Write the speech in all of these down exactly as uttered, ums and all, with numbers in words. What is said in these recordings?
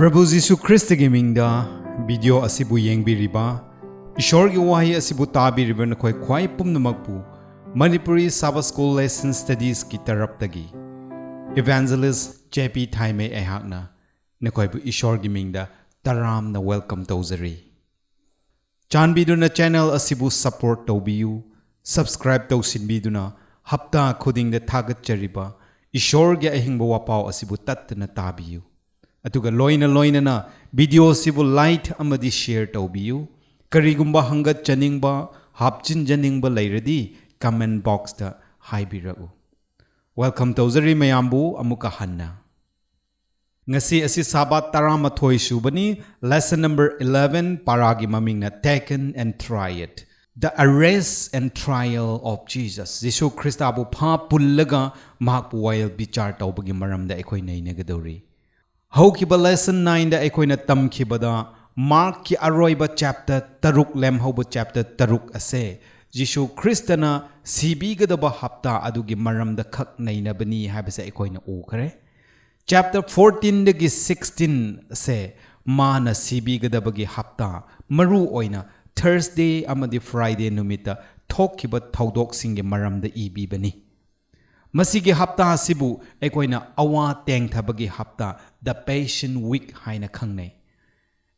ꯄ꯭ꯔꯚꯨ ꯖꯤꯁꯨ ꯈ꯭ꯔꯤꯁꯇꯒꯤ ꯃꯤꯡꯗ ꯚꯤꯗꯤꯑꯣ ꯑꯁꯤꯕꯨ ꯌꯦꯡꯕꯤꯔꯤꯕ, ꯏꯁꯣꯔꯒꯤ ꯋꯥꯍꯩ ꯑꯁꯤꯕꯨ ꯇꯥꯕꯤꯔꯤꯕ ꯅꯈꯣꯏ ꯈ꯭ꯋꯥꯏ ꯄꯨꯝꯅꯃꯛꯄꯨ Manipuri Sabbath School Lesson Studiesꯀꯤ ꯇꯔꯞꯇꯒꯤ Evangelist J P ꯊꯥꯏꯃꯩ ꯑꯩꯍꯥꯛꯅ ꯅꯈꯣꯏꯕꯨ ꯏꯁꯣꯔꯒꯤ ꯃꯤꯡꯗ ꯇꯔꯥꯝꯅ welcome ꯇꯧꯖꯔꯤ꯫ ꯆꯥꯟꯕꯤꯗꯨꯅ channel ꯑꯁꯤꯕꯨ support ꯇꯧꯕꯤꯌꯨ, subscribe ꯇꯧꯁꯤꯟꯕꯤꯗꯨꯅ ꯍꯞꯇꯥ ꯈꯨꯗꯤꯡꯗ ꯊꯥꯒꯠꯆꯔꯤꯕ ꯏꯁꯣꯔꯒꯤ ꯑꯍꯤꯡꯕ ꯋꯥꯄꯥꯎ ꯑꯁꯤꯕꯨ ꯇꯠꯇꯅ ꯇꯥꯕꯤꯌꯨ꯫ ꯑꯗꯨꯒ ꯂꯣꯏꯅ ꯂꯣꯏꯅꯅ ꯚꯤꯗꯤꯑꯣ ꯑꯁꯤꯕꯨ like ꯑꯃꯗꯤ share ꯇꯧꯕꯤꯌꯨ꯫ ꯀꯔꯤꯒꯨꯝꯕ ꯍꯪꯒꯠꯆꯅꯤꯡꯕ, ꯍꯥꯞꯆꯤꯟꯖꯅꯤꯡꯕ ꯂꯩꯔꯗꯤ comment boxꯇ ꯍꯥꯏꯕꯤꯔꯛꯎ꯫ Welcome ꯇꯧꯖꯔꯤ ꯃꯌꯥꯝꯕꯨ ꯑꯃꯨꯛꯀ ꯍꯟꯅ꯫ ꯉꯁꯤ ꯑꯁꯤ ꯁꯥꯕꯥꯠ ꯇꯔꯥꯃꯥꯊꯣꯏ ꯁꯨꯕꯅꯤ꯫ Lesson number eleven, ꯄꯥꯔꯥꯒꯤ ꯃꯃꯤꯡꯅ Take and Try It, The Arrest and Trial of Jesus꯫ ꯖꯤꯁꯨ ꯈ꯭ꯔꯤꯁꯇꯥꯕꯨ ꯐꯥ ꯄꯨꯜꯂꯒ ꯃꯍꯥꯛꯄꯨ ꯋꯥꯌꯦꯜ ꯕꯤꯆꯥꯔ ꯇꯧꯕꯒꯤ ꯃꯔꯝꯗ ꯑꯩꯈꯣꯏ ꯅꯩꯅꯒꯗꯧꯔꯤ꯫ ꯍꯧꯈꯤꯕ lesson nineꯗ ꯑꯩꯈꯣꯏꯅ ꯇꯝꯈꯤꯕꯗ, ꯃꯥꯔꯛꯀꯤ ꯑꯔꯣꯏꯕ chapter ꯇꯔꯨꯛ, ꯂꯦꯝꯍꯧꯕ chapter ꯇꯔꯨꯛ ꯑꯁꯦ ꯖꯤꯁꯨ ꯈ꯭ꯔꯤꯁꯇꯅ ꯁꯤꯕꯤꯒꯗꯕ ꯍꯞꯇꯥ ꯑꯗꯨꯒꯤ ꯃꯔꯝꯗ ꯈꯛ ꯅꯩꯅꯕꯅꯤ ꯍꯥꯏꯕꯁꯦ ꯑꯩꯈꯣꯏꯅ ꯎꯈ꯭ꯔꯦ꯫ Chapter fourteenꯗꯒꯤ sixteen ꯑꯁꯦ ꯃꯥꯅ ꯁꯤꯕꯤꯒꯗꯕꯒꯤ ꯍꯞꯇꯥ, ꯃꯔꯨ ꯑꯣꯏꯅ Thursday ꯑꯃꯗꯤ Friday ꯅꯨꯃꯤꯠꯇ ꯊꯣꯛꯈꯤꯕ ꯊꯧꯗꯣꯛꯁꯤꯡꯒꯤ ꯃꯔꯝꯗ ꯏꯕꯤꯕꯅꯤ꯫ ꯃꯁꯤꯒꯤ ꯍꯞꯇꯥ ꯑꯁꯤꯕꯨ ꯑꯩꯈꯣꯏꯅ ꯑꯋꯥ ꯇꯦꯡꯊꯕꯒꯤ ꯍꯞꯇꯥ, The Passion Week ꯍꯥꯏꯅ ꯈꯪꯅꯩ꯫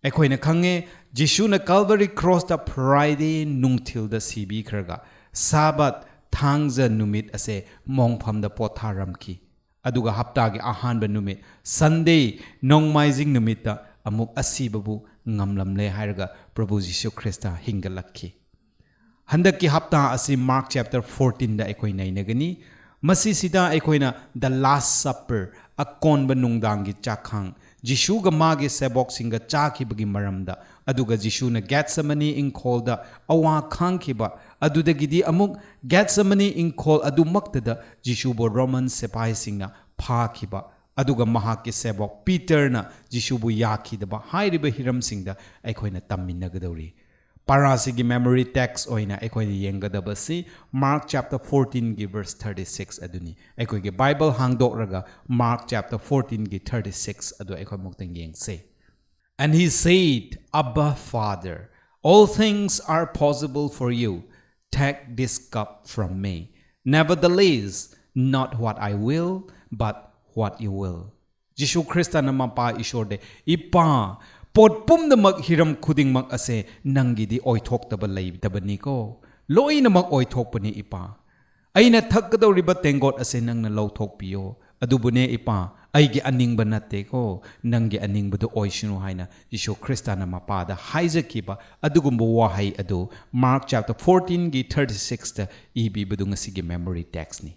ꯑꯩꯈꯣꯏꯅ ꯈꯪꯉꯦ, ꯖꯤꯁꯨꯅ Calvary Crossꯇ Friday ꯅꯨꯡꯊꯤꯜꯗ ꯁꯤꯕꯤꯈ꯭ꯔꯒ, ꯁꯥꯕꯥꯠ, ꯊꯥꯡꯖ ꯅꯨꯃꯤꯠ ꯑꯁꯦ ꯃꯣꯡꯐꯝꯗ ꯄꯣꯊꯥꯔꯝꯈꯤ꯫ ꯑꯗꯨꯒ ꯍꯞꯇꯥꯒꯤ ꯑꯍꯥꯟꯕ ꯅꯨꯃꯤꯠ, Sunday, ꯅꯣꯡꯃꯥꯏꯖꯤꯡ ꯅꯨꯃꯤꯠꯇ ꯑꯃꯨꯛ ꯑꯁꯤꯕꯕꯨ ꯉꯝꯂꯝꯂꯦ ꯍꯥꯏꯔꯒ ꯄ꯭ꯔꯚꯨ ꯖꯤꯁꯨ ꯈ꯭ꯔꯤꯁꯇ ꯍꯤꯡꯒꯠꯂꯛꯈꯤ꯫ ꯍꯟꯗꯛꯀꯤ ꯍꯞꯇꯥ ꯑꯁꯤ Mark chapter fourteenꯗ ꯑꯩꯈꯣꯏ ꯅꯩꯅꯒꯅꯤ꯫ ꯃꯁꯤꯁꯤꯗ ꯑꯩꯈꯣꯏꯅ The Last Supper, ꯑꯀꯣꯟꯕ ꯅꯨꯡꯗꯥꯡꯒꯤ ꯆꯥꯛꯈꯥꯡ, ꯖꯤꯁꯨꯒ ꯃꯥꯒꯤ ꯁꯦꯕꯣꯛꯁꯤꯡꯒ ꯆꯥꯈꯤꯕꯒꯤ ꯃꯔꯝꯗ, ꯑꯗꯨꯒ ꯖꯤꯁꯨꯅ ꯒꯦꯠꯁꯦꯃꯅꯤ ꯏꯪꯈꯣꯜꯗ ꯑꯋꯥ ꯈꯥꯡꯈꯤꯕ, ꯑꯗꯨꯗꯒꯤꯗꯤ ꯑꯃꯨꯛ ꯒꯦꯠꯁꯦꯃꯅꯤ ꯏꯪꯈꯣꯜ ꯑꯗꯨꯃꯛꯇꯗ ꯖꯤꯁꯨꯕꯨ ꯔꯣꯃꯟ ꯁꯤꯄꯥꯏꯁꯤꯡꯅ ꯐꯥꯈꯤꯕ, ꯑꯗꯨꯒ ꯃꯍꯥꯛꯀꯤ ꯁꯦꯕꯣꯛ ꯄꯤꯇꯔꯅ ꯖꯤꯁꯨꯕꯨ ꯌꯥꯈꯤꯗꯕ ꯍꯥꯏꯔꯤꯕ ꯍꯤꯔꯝꯁꯤꯡꯗ ꯑꯩꯈꯣꯏꯅ ꯇꯝꯃꯤꯟꯅꯒꯗꯧꯔꯤ꯫ ꯄꯥꯔꯥꯁꯤꯒꯤ memory text ꯑꯣꯏꯅ ꯑꯩꯈꯣꯏꯅ ꯌꯦꯡꯒꯗꯕꯁꯤ Mark chapter fourteen ꯒꯤ verse thirty six ꯑꯗꯨꯅꯤ꯫ ꯑꯩꯈꯣꯏꯒꯤ Bible ꯍꯥꯡꯗꯣꯛꯂꯒ Mark chapter fourteen ꯒꯤ thirty six ꯑꯗꯨ ꯑꯩꯈꯣꯏ ꯑꯃꯨꯛꯇꯪ ꯌꯦꯡꯁꯦ꯫ And he said, "Abba, Father, all things are possible for you. Take this cup from me. Nevertheless, not what I will, but what you will." ꯖꯤꯁꯨ ꯈ꯭ꯔꯤꯁꯇꯅ ꯃꯄꯥ ꯏꯁꯣꯔꯗ, "ꯏꯄꯥ, ꯄꯣꯠ ꯄꯨꯝꯅꯃꯛ, ꯍꯤꯔꯝ ꯈꯨꯗꯤꯡꯃꯛ ꯑꯁꯦ ꯅꯪꯒꯤꯗꯤ ꯑꯣꯏꯊꯣꯛꯇꯕ ꯂꯩꯇꯕꯅꯤꯀꯣ꯫ ꯂꯣꯏꯅꯃꯛ ꯑꯣꯏꯊꯣꯛꯄꯅꯤ, ꯏꯄꯥ꯫ ꯑꯩꯅ ꯊꯛꯀꯗꯧꯔꯤꯕ ꯇꯦꯡꯀꯣꯠ ꯑꯁꯦ ꯅꯪꯅ ꯂꯧꯊꯣꯛꯄꯤꯌꯣ꯫ ꯑꯗꯨꯕꯨꯅꯦ, ꯏꯄꯥ, ꯑꯩꯒꯤ ꯑꯅꯤꯡꯕ ꯅꯠꯇꯦꯀꯣ, ꯅꯪꯒꯤ ꯑꯅꯤꯡꯕꯗꯨ ꯑꯣꯏꯁꯅꯨ" ꯍꯥꯏꯅ ꯖꯤꯁꯨ ꯈ꯭ꯔꯤꯁꯇꯅ ꯃꯄꯥꯗ ꯍꯥꯏꯖꯈꯤꯕ ꯑꯗꯨꯒꯨꯝꯕ ꯋꯥꯍꯩ ꯑꯗꯨ Mark chapter fourteen ꯒꯤ thirty six ꯇ ꯏꯕꯤꯕꯗꯨ ꯉꯁꯤꯒꯤ memory text ꯅꯤ꯫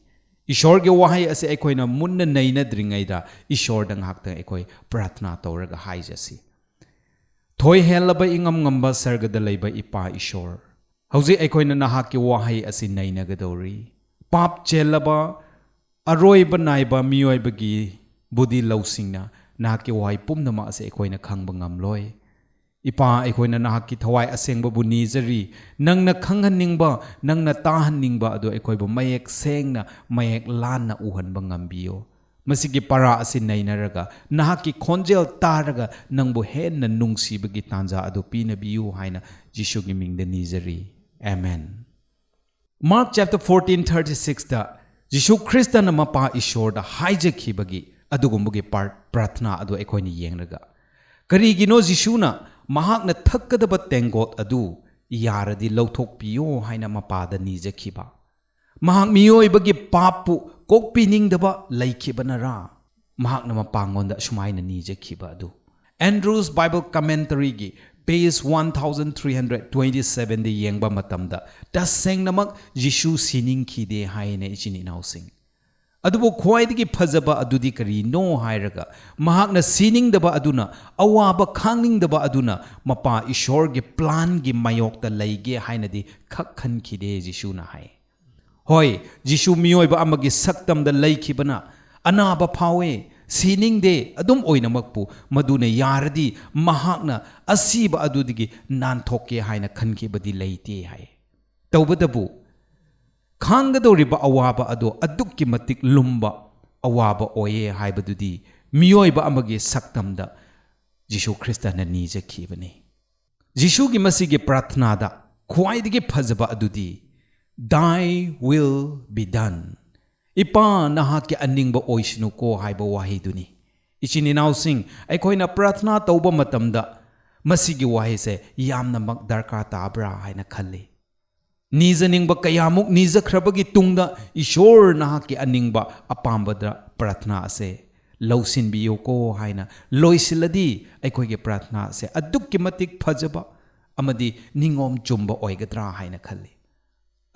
ꯏꯁꯣꯔꯒꯤ ꯋꯥꯍꯩ ꯑꯁꯤ ꯑꯩꯈꯣꯏꯅ ꯃꯨꯟꯅ ꯅꯩꯅꯗ꯭ꯔꯤꯉꯩꯗ ꯏꯁꯣꯔꯗ ꯉꯥꯏꯍꯥꯛꯇꯪ ꯑꯩꯈꯣꯏ ꯄ꯭ꯔꯥꯊꯅꯥ ꯇꯧꯔꯒ ꯍꯥꯏꯖꯁꯤ꯫ ꯊꯣꯏ ꯍꯦꯜꯂꯕ, ꯏꯉꯝ ꯉꯝꯕ ꯁꯔꯒꯗ ꯂꯩꯕ ꯏꯄꯥ ꯏꯁꯣꯔ, ꯍꯧꯖꯤꯛ ꯑꯩꯈꯣꯏꯅ ꯅꯍꯥꯛꯀꯤ ꯋꯥꯍꯩ ꯑꯁꯤ ꯅꯩꯅꯒꯗꯧꯔꯤ꯫ ꯄꯥꯞ ꯆꯦꯜꯂꯕ, ꯑꯔꯣꯏꯕ ꯅꯥꯏꯕ ꯃꯤꯑꯣꯏꯕꯒꯤ ꯕꯨꯙꯤ ꯂꯧꯁꯤꯡꯅ ꯅꯍꯥꯛꯀꯤ ꯋꯥꯍꯩ ꯄꯨꯝꯅꯃꯛ ꯑꯁꯤ ꯑꯩꯈꯣꯏꯅ ꯈꯪꯕ ꯉꯝꯂꯣꯏ꯫ ꯏꯄꯥ, ꯑꯩꯈꯣꯏꯅ ꯅꯍꯥꯛꯀꯤ ꯊꯋꯥꯏ ꯑꯁꯦꯡꯕꯕꯨ ꯅꯤꯖꯔꯤ꯫ ꯅꯪꯅ ꯈꯪꯍꯟꯅꯤꯡꯕ, ꯅꯪꯅ ꯇꯥꯍꯟꯅꯤꯡꯕ ꯑꯗꯨ ꯑꯩꯈꯣꯏꯕꯨ ꯃꯌꯦꯛ ꯁꯦꯡꯅ, ꯃꯌꯦꯛ ꯂꯥꯟꯅ ꯎꯍꯟꯕ ꯉꯝꯕꯤꯌꯨ꯫ ꯃꯁꯤꯒꯤ ꯄꯔꯥ ꯑꯁꯤ ꯅꯩꯅꯔꯒ ꯅꯍꯥꯛꯀꯤ ꯈꯣꯟꯖꯦꯜ ꯇꯥꯔꯒ ꯅꯪꯕꯨ ꯍꯦꯟꯅ ꯅꯨꯡꯁꯤꯕꯒꯤ ꯇꯥꯟꯖꯥ ꯑꯗꯨ ꯄꯤꯅꯕꯤꯌꯨ ꯍꯥꯏꯅ ꯖꯤꯁꯨꯒꯤ ꯃꯤꯡꯗ ꯅꯤꯖꯔꯤ꯫ ꯑꯦꯃꯦꯟ꯫ Mark chapter fourteen thirty six ꯇ ꯖꯤꯁꯨ ꯈ꯭ꯔꯤꯁꯇꯅ ꯃꯄꯥ ꯏꯁꯣꯔꯗ ꯍꯥꯏꯖꯈꯤꯕꯒꯤ ꯑꯗꯨꯒꯨꯝꯕꯒꯤ ꯄ꯭ꯔ-, ꯄ꯭ꯔꯥꯊꯅꯥ ꯑꯗꯨ ꯑꯩꯈꯣꯏꯅ ꯌꯦꯡꯂꯒ, ꯀꯔꯤꯒꯤꯅꯣ ꯖꯤꯁꯨꯅ ꯃꯍꯥꯛꯅ ꯊꯛꯀꯗꯕ ꯇꯦꯡꯀꯣꯠ ꯑꯗꯨ ꯌꯥꯔꯗꯤ ꯂꯧꯊꯣꯛꯄꯤꯌꯣ ꯍꯥꯏꯅ ꯃꯄꯥꯗ ꯅꯤꯖꯈꯤꯕ? ꯃꯍꯥꯛ ꯃꯤꯑꯣꯏꯕꯒꯤ ꯄꯥꯞꯄꯨ ꯀꯣꯛꯄꯤꯅꯤꯡꯗꯕ ꯂꯩꯈꯤꯕꯅꯔꯥ ꯃꯍꯥꯛꯅ ꯃꯄꯥꯉꯣꯟꯗ ꯑꯁꯨꯃꯥꯏꯅ ꯅꯤꯖꯈꯤꯕ ꯑꯗꯨ? Andrew's Bible Commentary ꯒꯤ page one thousand three hundred twenty seven ꯗ ꯌꯦꯡꯕ ꯃꯇꯝꯗ, ꯇꯁꯦꯡꯅꯃꯛ ꯖꯤꯁꯨ ꯁꯤꯅꯤꯡꯈꯤꯗꯦ ꯍꯥꯏꯅ, ꯏꯆꯤꯟ ꯏꯅꯥꯎꯁꯤꯡ꯫ ꯑꯗꯨꯕꯨ ꯈ꯭ꯋꯥꯏꯗꯒꯤ ꯐꯖꯕ ꯑꯗꯨꯗꯤ ꯀꯔꯤꯅꯣ ꯍꯥꯏꯔꯒ, ꯃꯍꯥꯛꯅ ꯁꯤꯅꯤꯡꯗꯕ ꯑꯗꯨꯅ, ꯑꯋꯥꯕ ꯈꯥꯡꯅꯤꯡꯗꯕ ꯑꯗꯨꯅ ꯃꯄꯥ ꯏꯁꯣꯔꯒꯤ plan ꯒꯤ ꯃꯥꯌꯣꯛꯇ ꯂꯩꯒꯦ ꯍꯥꯏꯅꯗꯤ ꯈꯛ ꯈꯟꯈꯤꯗꯦ, ꯖꯤꯁꯨꯅ ꯍꯥꯏ꯫ ꯍꯣꯏ, ꯖꯤꯁꯨ ꯃꯤꯑꯣꯏꯕ ꯑꯃꯒꯤ ꯁꯛꯇꯝꯗ ꯂꯩꯈꯤꯕꯅ ꯑꯅꯥꯕ ꯐꯥꯎꯏ, ꯁꯤꯅꯤꯡꯗꯦ꯫ ꯑꯗꯨꯝ ꯑꯣꯏꯅꯃꯛꯄꯨ ꯃꯗꯨꯅ ꯌꯥꯔꯗꯤ ꯃꯍꯥꯛꯅ ꯑꯁꯤꯕ ꯑꯗꯨꯗꯒꯤ ꯅꯥꯟꯊꯣꯛꯀꯦ ꯍꯥꯏꯅ ꯈꯟꯈꯤꯕꯗꯤ ꯂꯩꯇꯦ ꯍꯥꯏ꯫ ꯇꯧꯕꯇꯕꯨ ꯈꯥꯡꯒꯗꯧꯔꯤꯕ ꯑꯋꯥꯕ ꯑꯗꯣ ꯑꯗꯨꯛꯀꯤ ꯃꯇꯤꯛ ꯂꯨꯝꯕ ꯑꯋꯥꯕ ꯑꯣꯏꯌꯦ ꯍꯥꯏꯕꯗꯨꯗꯤ ꯃꯤꯑꯣꯏꯕ ꯑꯃꯒꯤ ꯁꯛꯇꯝꯗ ꯖꯤꯁꯨ ꯈ꯭ꯔꯤꯁꯇꯅ ꯅꯤꯖꯈꯤꯕꯅꯤ꯫ ꯖꯤꯁꯨꯒꯤ ꯃꯁꯤꯒꯤ ꯄ꯭ꯔꯥꯊꯅꯥꯗ ꯈ꯭ꯋꯥꯏꯗꯒꯤ ꯐꯖꯕ ꯑꯗꯨꯗꯤ, "Thy will be done", "ꯏꯄꯥ, ꯅꯍꯥꯛꯀꯤ ꯑꯅꯤꯡꯕ ꯑꯣꯏꯁꯅꯨꯀꯣ" ꯍꯥꯏꯕ ꯋꯥꯍꯩꯗꯨꯅꯤ꯫ ꯏꯆꯤꯟ ꯏꯅꯥꯎꯁꯤꯡ, ꯑꯩꯈꯣꯏꯅ ꯄ꯭ꯔꯥꯊꯅꯥ ꯇꯧꯕ ꯃꯇꯝꯗ ꯃꯁꯤꯒꯤ ꯋꯥꯍꯩꯁꯦ ꯌꯥꯝꯅꯃꯛ ꯗꯔꯀꯥꯔ ꯇꯥꯕ꯭ꯔꯥ ꯍꯥꯏꯅ ꯈꯜꯂꯤ꯫ ꯅꯤꯖꯅꯤꯡꯕ ꯀꯌꯥꯃꯨꯛ ꯅꯤꯖꯈ꯭ꯔꯕꯒꯤ ꯇꯨꯡꯗ, "ꯏꯁꯣꯔ, ꯅꯍꯥꯛꯀꯤ ꯑꯅꯤꯡꯕ ꯑꯄꯥꯝꯕꯗ ꯄ꯭ꯔꯥꯊꯅꯥ ꯑꯁꯦ ꯂꯧꯁꯤꯟꯕꯤꯌꯨꯀꯣ" ꯍꯥꯏꯅ ꯂꯣꯏꯁꯤꯜꯂꯗꯤ, ꯑꯩꯈꯣꯏꯒꯤ ꯄ꯭ꯔꯥꯊꯅꯥ ꯑꯁꯦ ꯑꯗꯨꯛꯀꯤ ꯃꯇꯤꯛ ꯐꯖꯕ ꯑꯃꯗꯤ ꯅꯤꯉꯣꯝ ꯆꯨꯝꯕ ꯑꯣꯏꯒꯗ꯭ꯔꯥ ꯍꯥꯏꯅ ꯈꯜꯂꯤ꯫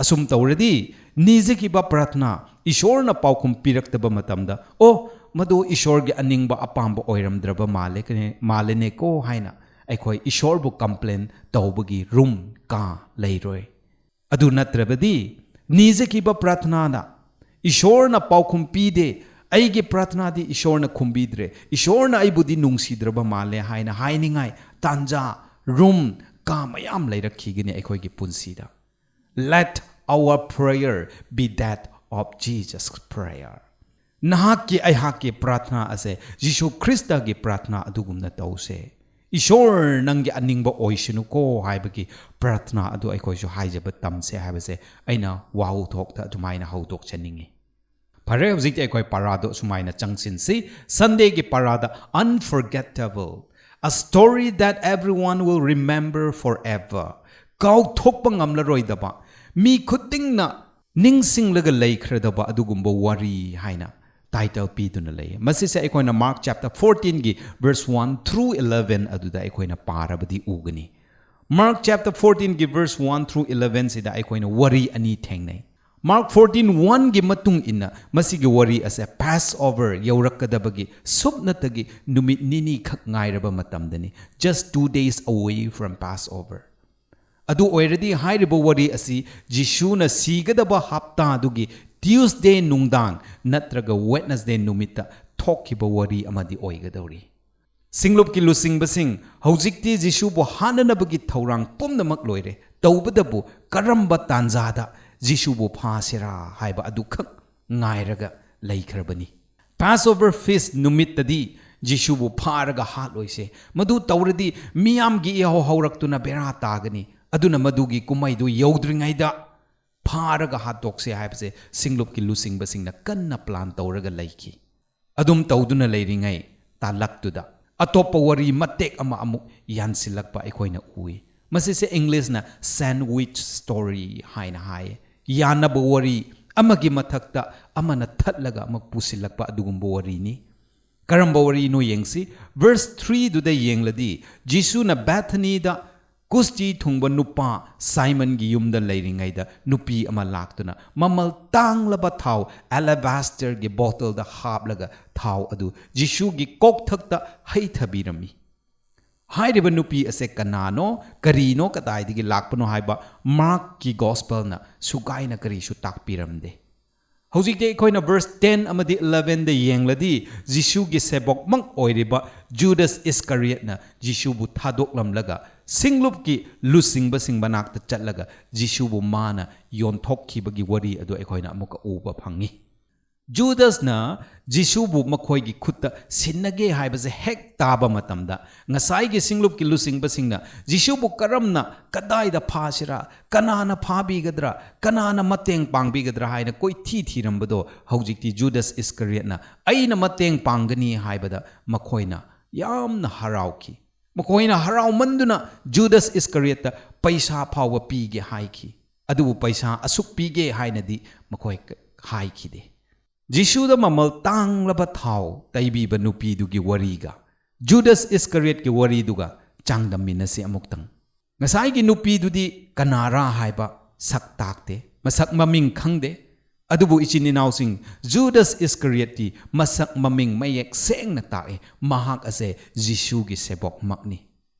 ꯑꯁꯨꯝ ꯇꯧꯔꯗꯤ, ꯅꯤꯖꯈꯤꯕ ꯄ꯭ꯔꯥꯊꯅꯥ ꯏꯁꯣꯔꯅ ꯄꯥꯎꯈꯨꯝ ꯄꯤꯔꯛꯇꯕ ꯃꯇꯝꯗ, "ꯑꯣ, ꯃꯗꯨ ꯏꯁꯣꯔꯒꯤ ꯑꯅꯤꯡꯕ ꯑꯄꯥꯝꯕ ꯑꯣꯏꯔꯝꯗ꯭ꯔꯕ ꯃꯥꯜꯂꯦ-, ꯃꯥꯜꯂꯦꯅꯦꯀꯣ" ꯍꯥꯏꯅ ꯑꯩꯈꯣꯏ ꯏꯁꯣꯔꯕꯨ ꯀꯝꯄ꯭ꯂꯦꯟ ꯇꯧꯕꯒꯤ ꯔꯨꯝ ꯀꯥ ꯂꯩꯔꯣꯏ꯫ ꯑꯗꯨ ꯅꯠꯇ꯭ꯔꯕꯗꯤ, ꯅꯤꯖꯈꯤꯕ ꯄ꯭ꯔꯥꯊꯅꯥꯗ ꯏꯁꯣꯔꯅ ꯄꯥꯎꯈꯨꯝ ꯄꯤꯗꯦ, "ꯑꯩꯒꯤ ꯄ꯭ꯔꯥꯊꯅꯥꯗꯤ ꯏꯁꯣꯔꯅ ꯈꯨꯝꯕꯤꯗ꯭ꯔꯦ, ꯏꯁꯣꯔꯅ ꯑꯩꯕꯨꯗꯤ ꯅꯨꯡꯁꯤꯗ꯭ꯔꯕ ꯃꯥꯜꯂꯦ" ꯍꯥꯏꯅ ꯍꯥꯏꯅꯤꯡꯉꯥꯏ ꯇꯥꯟꯖꯥ, ꯔꯨꯝ, ꯀꯥ ꯃꯌꯥꯝ ꯂꯩꯔꯛꯈꯤꯒꯅꯤ ꯑꯩꯈꯣꯏꯒꯤ ꯄꯨꯟꯁꯤꯗ꯫ Let our prayer be that of Jesus' prayer. ꯅꯍꯥꯛꯀꯤ ꯑꯩꯍꯥꯛꯀꯤ ꯄ꯭ꯔꯥꯊꯅꯥ ꯑꯁꯦ ꯖꯤꯁꯨ ꯈ꯭ꯔꯤꯁꯇꯒꯤ ꯄ꯭ꯔꯥꯊꯅꯥ ꯑꯗꯨꯒꯨꯝꯅ ꯇꯧꯁꯦ꯫ "ꯏꯁꯣꯔ, ꯅꯪꯒꯤ ꯑꯅꯤꯡꯕ ꯑꯣꯏꯁꯅꯨꯀꯣ" ꯍꯥꯏꯕꯒꯤ ꯄ꯭ꯔꯥꯊꯅꯥ ꯑꯗꯨ ꯑꯩꯈꯣꯏꯁꯨ ꯍꯥꯏꯖꯕ ꯇꯝꯁꯦ ꯍꯥꯏꯕꯁꯦ ꯑꯩꯅ ꯋꯥꯍꯧꯊꯣꯛꯇ ꯑꯗꯨꯃꯥꯏꯅ ꯍꯧꯗꯣꯛꯆꯅꯤꯡꯉꯤ꯫ ꯐꯔꯦ, ꯍꯧꯖꯤꯛꯇꯤ ꯑꯩꯈꯣꯏ ꯄꯥꯔꯥꯗꯣ ꯁꯨꯃꯥꯏꯅ ꯆꯪꯁꯤꯟꯁꯤ꯫ Sundayꯒꯤ ꯄꯥꯔꯥꯗ, "Unforgettable, a story that everyone will remember forever." ꯀꯥꯎꯊꯣꯛꯄ ꯉꯝꯂꯔꯣꯏꯗꯕ, ꯃꯤ ꯈꯨꯗꯤꯡꯅ ꯅꯤꯡꯁꯤꯡꯂꯒ ꯂꯩꯈ꯭ꯔꯗꯕ ꯑꯗꯨꯒꯨꯝꯕ ꯋꯥꯔꯤ ꯍꯥꯏꯅ ꯇꯥꯏꯇꯜ ꯄꯤꯗꯨꯅ ꯂꯩ꯫ ꯃꯁꯤꯁꯦ ꯑꯩꯈꯣꯏꯅ Mark chapter fourteenꯒꯤ verse one through eleven ꯑꯗꯨꯗ ꯑꯩꯈꯣꯏꯅ ꯄꯥꯔꯕꯗꯤ ꯎꯒꯅꯤ꯫ Mark chapter fourteenꯒꯤ verse one through eleven ꯁꯤꯗ ꯑꯩꯈꯣꯏꯅ ꯋꯥꯔꯤ ꯑꯅꯤ ꯊꯦꯡꯅꯩ꯫ Mark fourteen oneꯒꯤ ꯃꯇꯨꯡ ꯏꯟꯅ ꯃꯁꯤꯒꯤ ꯋꯥꯔꯤ ꯑꯁꯦ Passover ꯌꯧꯔꯛꯀꯗꯕꯒꯤ ꯁꯨꯞꯅꯇꯒꯤ ꯅꯨꯃꯤꯠ ꯅꯤꯅꯤ ꯈꯛ ꯉꯥꯏꯔꯕ ꯃꯇꯝꯗꯅꯤ, just two days away from Passover꯫ ꯑꯗꯨ ꯑꯣꯏꯔꯗꯤ, ꯍꯥꯏꯔꯤꯕ ꯋꯥꯔꯤ ꯑꯁꯤ ꯖꯤꯁꯨꯅ ꯁꯤꯒꯗꯕ ꯍꯞꯇꯥꯗꯨꯒꯤ Tuesday ꯅꯨꯡꯗꯥꯡ ꯅꯠꯇ꯭ꯔꯒ Wednesday ꯅꯨꯃꯤꯠꯇ ꯊꯣꯛꯈꯤꯕ ꯋꯥꯔꯤ ꯑꯃꯗꯤ ꯑꯣꯏꯒꯗꯧꯔꯤ꯫ ꯁꯤꯡꯂꯨꯞꯀꯤ ꯂꯨꯆꯤꯡꯕꯁꯤꯡ ꯍꯧꯖꯤꯛꯇꯤ ꯖꯤꯁꯨꯕꯨ ꯍꯥꯠꯅꯅꯕꯒꯤ ꯊꯧꯔꯥꯡ ꯄꯨꯝꯅꯃꯛ ꯂꯣꯏꯔꯦ, ꯇꯧꯕꯇꯕꯨ ꯀꯔꯝꯕ ꯇꯥꯟꯖꯥꯗ ꯖꯤꯁꯨꯕꯨ ꯐꯥꯁꯤꯔꯥ ꯍꯥꯏꯕ ꯑꯗꯨꯈꯛ ꯉꯥꯏꯔꯒ ꯂꯩꯈ꯭ꯔꯕꯅꯤ꯫ ꯄꯥꯁꯑꯣꯚꯔ ꯐꯤꯁ ꯅꯨꯃꯤꯠꯇꯗꯤ ꯖꯤꯁꯨꯕꯨ ꯐꯥꯔꯒ ꯍꯥꯠꯂꯣꯏꯁꯦ, ꯃꯗꯨ ꯇꯧꯔꯗꯤ ꯃꯤꯌꯥꯝꯒꯤ ꯏꯍꯧ ꯍꯧꯔꯛꯇꯨꯅ ꯕꯦꯔꯥ ꯇꯥꯒꯅꯤ, ꯑꯗꯨꯅ ꯃꯗꯨꯒꯤ ꯀꯨꯝꯍꯩꯗꯨ ꯌꯧꯗ꯭ꯔꯤꯉꯩꯗ ꯐꯥꯔꯒ ꯍꯥꯠꯇꯣꯛꯁꯦ ꯍꯥꯏꯕꯁꯦ ꯁꯤꯡꯂꯨꯞꯀꯤ ꯂꯨꯆꯤꯡꯕꯁꯤꯡꯅ ꯀꯟꯅ ꯄ꯭ꯂꯥꯟ ꯇꯧꯔꯒ ꯂꯩꯈꯤ꯫ ꯑꯗꯨꯝ ꯇꯧꯗꯨꯅ ꯂꯩꯔꯤꯉꯩ ꯇꯥꯂꯛꯇꯨꯗ ꯑꯇꯣꯞꯄ ꯋꯥꯔꯤ ꯃꯇꯦꯛ ꯑꯃ ꯑꯃꯨꯛ ꯌꯥꯟꯁꯤꯜꯂꯛꯄ ꯑꯩꯈꯣꯏꯅ ꯎꯏ꯫ ꯃꯁꯤꯁꯦ ꯏꯪꯂꯤꯁꯅ ꯁꯦꯟꯋꯤꯆ ꯁ꯭ꯇꯣꯔꯤ ꯍꯥꯏꯅ ꯍꯥꯏ꯫ ꯌꯥꯅꯕ ꯋꯥꯔꯤ, ꯑꯃꯒꯤ ꯃꯊꯛꯇ ꯑꯃꯅ ꯊꯠꯂꯒ ꯑꯃ ꯄꯨꯁꯤꯜꯂꯛꯄ ꯑꯗꯨꯒꯨꯝꯕ ꯋꯥꯔꯤꯅꯤ꯫ ꯀꯔꯝꯕ ꯋꯥꯔꯤꯅꯣ ꯌꯦꯡꯁꯤ꯫ ꯚꯔꯁ ꯊ꯭ꯔꯤꯗꯨꯗ ꯌꯦꯡꯂꯗꯤ, ꯖꯤꯁꯨꯅ ꯕꯦꯊꯅꯤꯗ ꯀꯨꯁꯇꯤ ꯊꯨꯡꯕ ꯅꯨꯄꯥ ꯁꯥꯏꯃꯟꯒꯤ ꯌꯨꯝꯗ ꯂꯩꯔꯤꯉꯩꯗ ꯅꯨꯄꯤ ꯑꯃ ꯂꯥꯛꯇꯨꯅ ꯃꯃꯜ ꯇꯥꯡꯂꯕ ꯊꯥꯎ ꯑꯦꯂꯥꯕꯥꯁꯇꯔꯒꯤ ꯕꯣꯇꯜꯗ ꯍꯥꯞꯂꯒ ꯊꯥꯎ ꯑꯗꯨ ꯖꯤꯁꯨꯒꯤ ꯀꯣꯛꯊꯛꯇ ꯍꯩꯊꯕꯤꯔꯝꯃꯤ꯫ ꯍꯥꯏꯔꯤꯕ ꯅꯨꯄꯤ ꯑꯁꯦ ꯀꯅꯥꯅꯣ, ꯀꯔꯤꯅꯣ, ꯀꯗꯥꯏꯗꯒꯤ ꯂꯥꯛꯄꯅꯣ ꯍꯥꯏꯕ ꯃꯥꯔꯛꯀꯤ ꯒꯣꯁꯄꯦꯜꯅ ꯁꯨꯒꯥꯏꯅ ꯀꯔꯤꯁꯨ ꯇꯥꯛꯄꯤꯔꯝꯗꯦ꯫ ꯍꯧꯖꯤꯛꯇꯤ ꯑꯩꯈꯣꯏꯅ ꯚꯔꯁ ꯇꯦꯟ ꯑꯃꯗꯤ ꯏꯂꯦꯚꯦꯟꯗ ꯌꯦꯡꯂꯗꯤ, ꯖꯤꯁꯨꯒꯤ ꯁꯦꯕꯣꯛꯃꯛ ꯑꯣꯏꯔꯤꯕ ꯖꯨꯗꯁ ꯏꯁꯀꯔꯤꯌꯠꯅ ꯖꯤꯁꯨꯕꯨ ꯊꯥꯗꯣꯛꯂꯝꯂꯒ ꯁꯤꯡꯂꯨꯞꯀꯤ ꯂꯨꯆꯤꯡꯕꯁꯤꯡ ꯃꯅꯥꯛꯇ ꯆꯠꯂꯒ ꯖꯤꯁꯨꯕꯨ ꯃꯥꯅ ꯌꯣꯟꯊꯣꯛꯈꯤꯕꯒꯤ ꯋꯥꯔꯤ ꯑꯗꯨ ꯑꯩꯈꯣꯏꯅ ꯑꯃꯨꯛꯀ ꯎꯕ ꯐꯪꯉꯤ꯫ ꯖꯨꯗꯁꯅ ꯖꯤꯁꯨꯕꯨ ꯃꯈꯣꯏꯒꯤ ꯈꯨꯠꯇ ꯁꯤꯟꯅꯒꯦ ꯍꯥꯏꯕꯁꯦ ꯍꯦꯛ ꯇꯥꯕ ꯃꯇꯝꯗ, ꯉꯁꯥꯏꯒꯤ ꯁꯤꯡꯂꯨꯞꯀꯤ ꯂꯨꯆꯤꯡꯕꯁꯤꯡꯅ ꯖꯤꯁꯨꯕꯨ ꯀꯔꯝꯅ, ꯀꯗꯥꯏꯗ ꯐꯥꯁꯤꯔꯥ, ꯀꯅꯥꯅ ꯐꯥꯕꯤꯒꯗ꯭ꯔꯥ, ꯀꯅꯥꯅ ꯃꯇꯦꯡ ꯄꯥꯡꯕꯤꯒꯗ꯭ꯔꯥ ꯍꯥꯏꯅ ꯀꯣꯏꯊꯤ ꯊꯤꯔꯝꯕꯗꯣ, ꯍꯧꯖꯤꯛꯇꯤ ꯖꯨꯗꯁ ꯏꯁꯀꯔꯤꯌꯠꯅ ꯑꯩꯅ ꯃꯇꯦꯡ ꯄꯥꯡꯒꯅꯤ ꯍꯥꯏꯕꯗ ꯃꯈꯣꯏꯅ ꯌꯥꯝꯅ ꯍꯔꯥꯎꯈꯤ꯫ ꯃꯈꯣꯏꯅ ꯍꯔꯥꯎꯃꯟꯗꯨꯅ ꯖꯨꯗꯁ ꯏꯁꯀꯔꯤꯌꯠꯇ ꯄꯩꯁꯥ ꯐꯥꯎꯕ ꯄꯤꯒꯦ ꯍꯥꯏꯈꯤ꯫ ꯑꯗꯨꯕꯨ ꯄꯩꯁꯥ ꯑꯁꯨꯛ ꯄꯤꯒꯦ ꯍꯥꯏꯅꯗꯤ ꯃꯈꯣꯏ ꯍꯥꯏꯈꯤꯗꯦ꯫ ꯖꯤꯁꯨꯗ ꯃꯃꯜ ꯇꯥꯡꯂꯕ ꯊꯥꯎ ꯇꯩꯕꯤꯕ ꯅꯨꯄꯤꯗꯨꯒꯤ ꯋꯥꯔꯤꯒ ꯖꯨꯗꯁ ꯏꯁꯀꯔꯤꯌꯠꯀꯤ ꯋꯥꯔꯤꯗꯨꯒ ꯆꯥꯡꯗꯝꯃꯤꯟꯅꯁꯤ ꯑꯃꯨꯛꯇꯪ꯫ ꯉꯁꯥꯏꯒꯤ ꯅꯨꯄꯤꯗꯨꯗꯤ ꯀꯅꯥꯔꯥ ꯍꯥꯏꯕ ꯁꯛ ꯇꯥꯛꯇꯦ, ꯃꯁꯛ ꯃꯃꯤꯡ ꯈꯪꯗꯦ꯫ ꯑꯗꯨꯕꯨ ꯏꯆꯤꯟ ꯏꯅꯥꯎꯁꯤꯡ, ꯖꯨꯗꯁ ꯏꯁꯀꯔꯤꯌꯠꯇꯤ ꯃꯁꯛ ꯃꯃꯤꯡ ꯃꯌꯦꯛ ꯁꯦꯡꯅ ꯇꯥꯛꯏ, ꯃꯍꯥꯛ ꯑꯁꯦ ꯖꯤꯁꯨꯒꯤ ꯁꯦꯕꯣꯛꯃꯛꯅꯤ꯫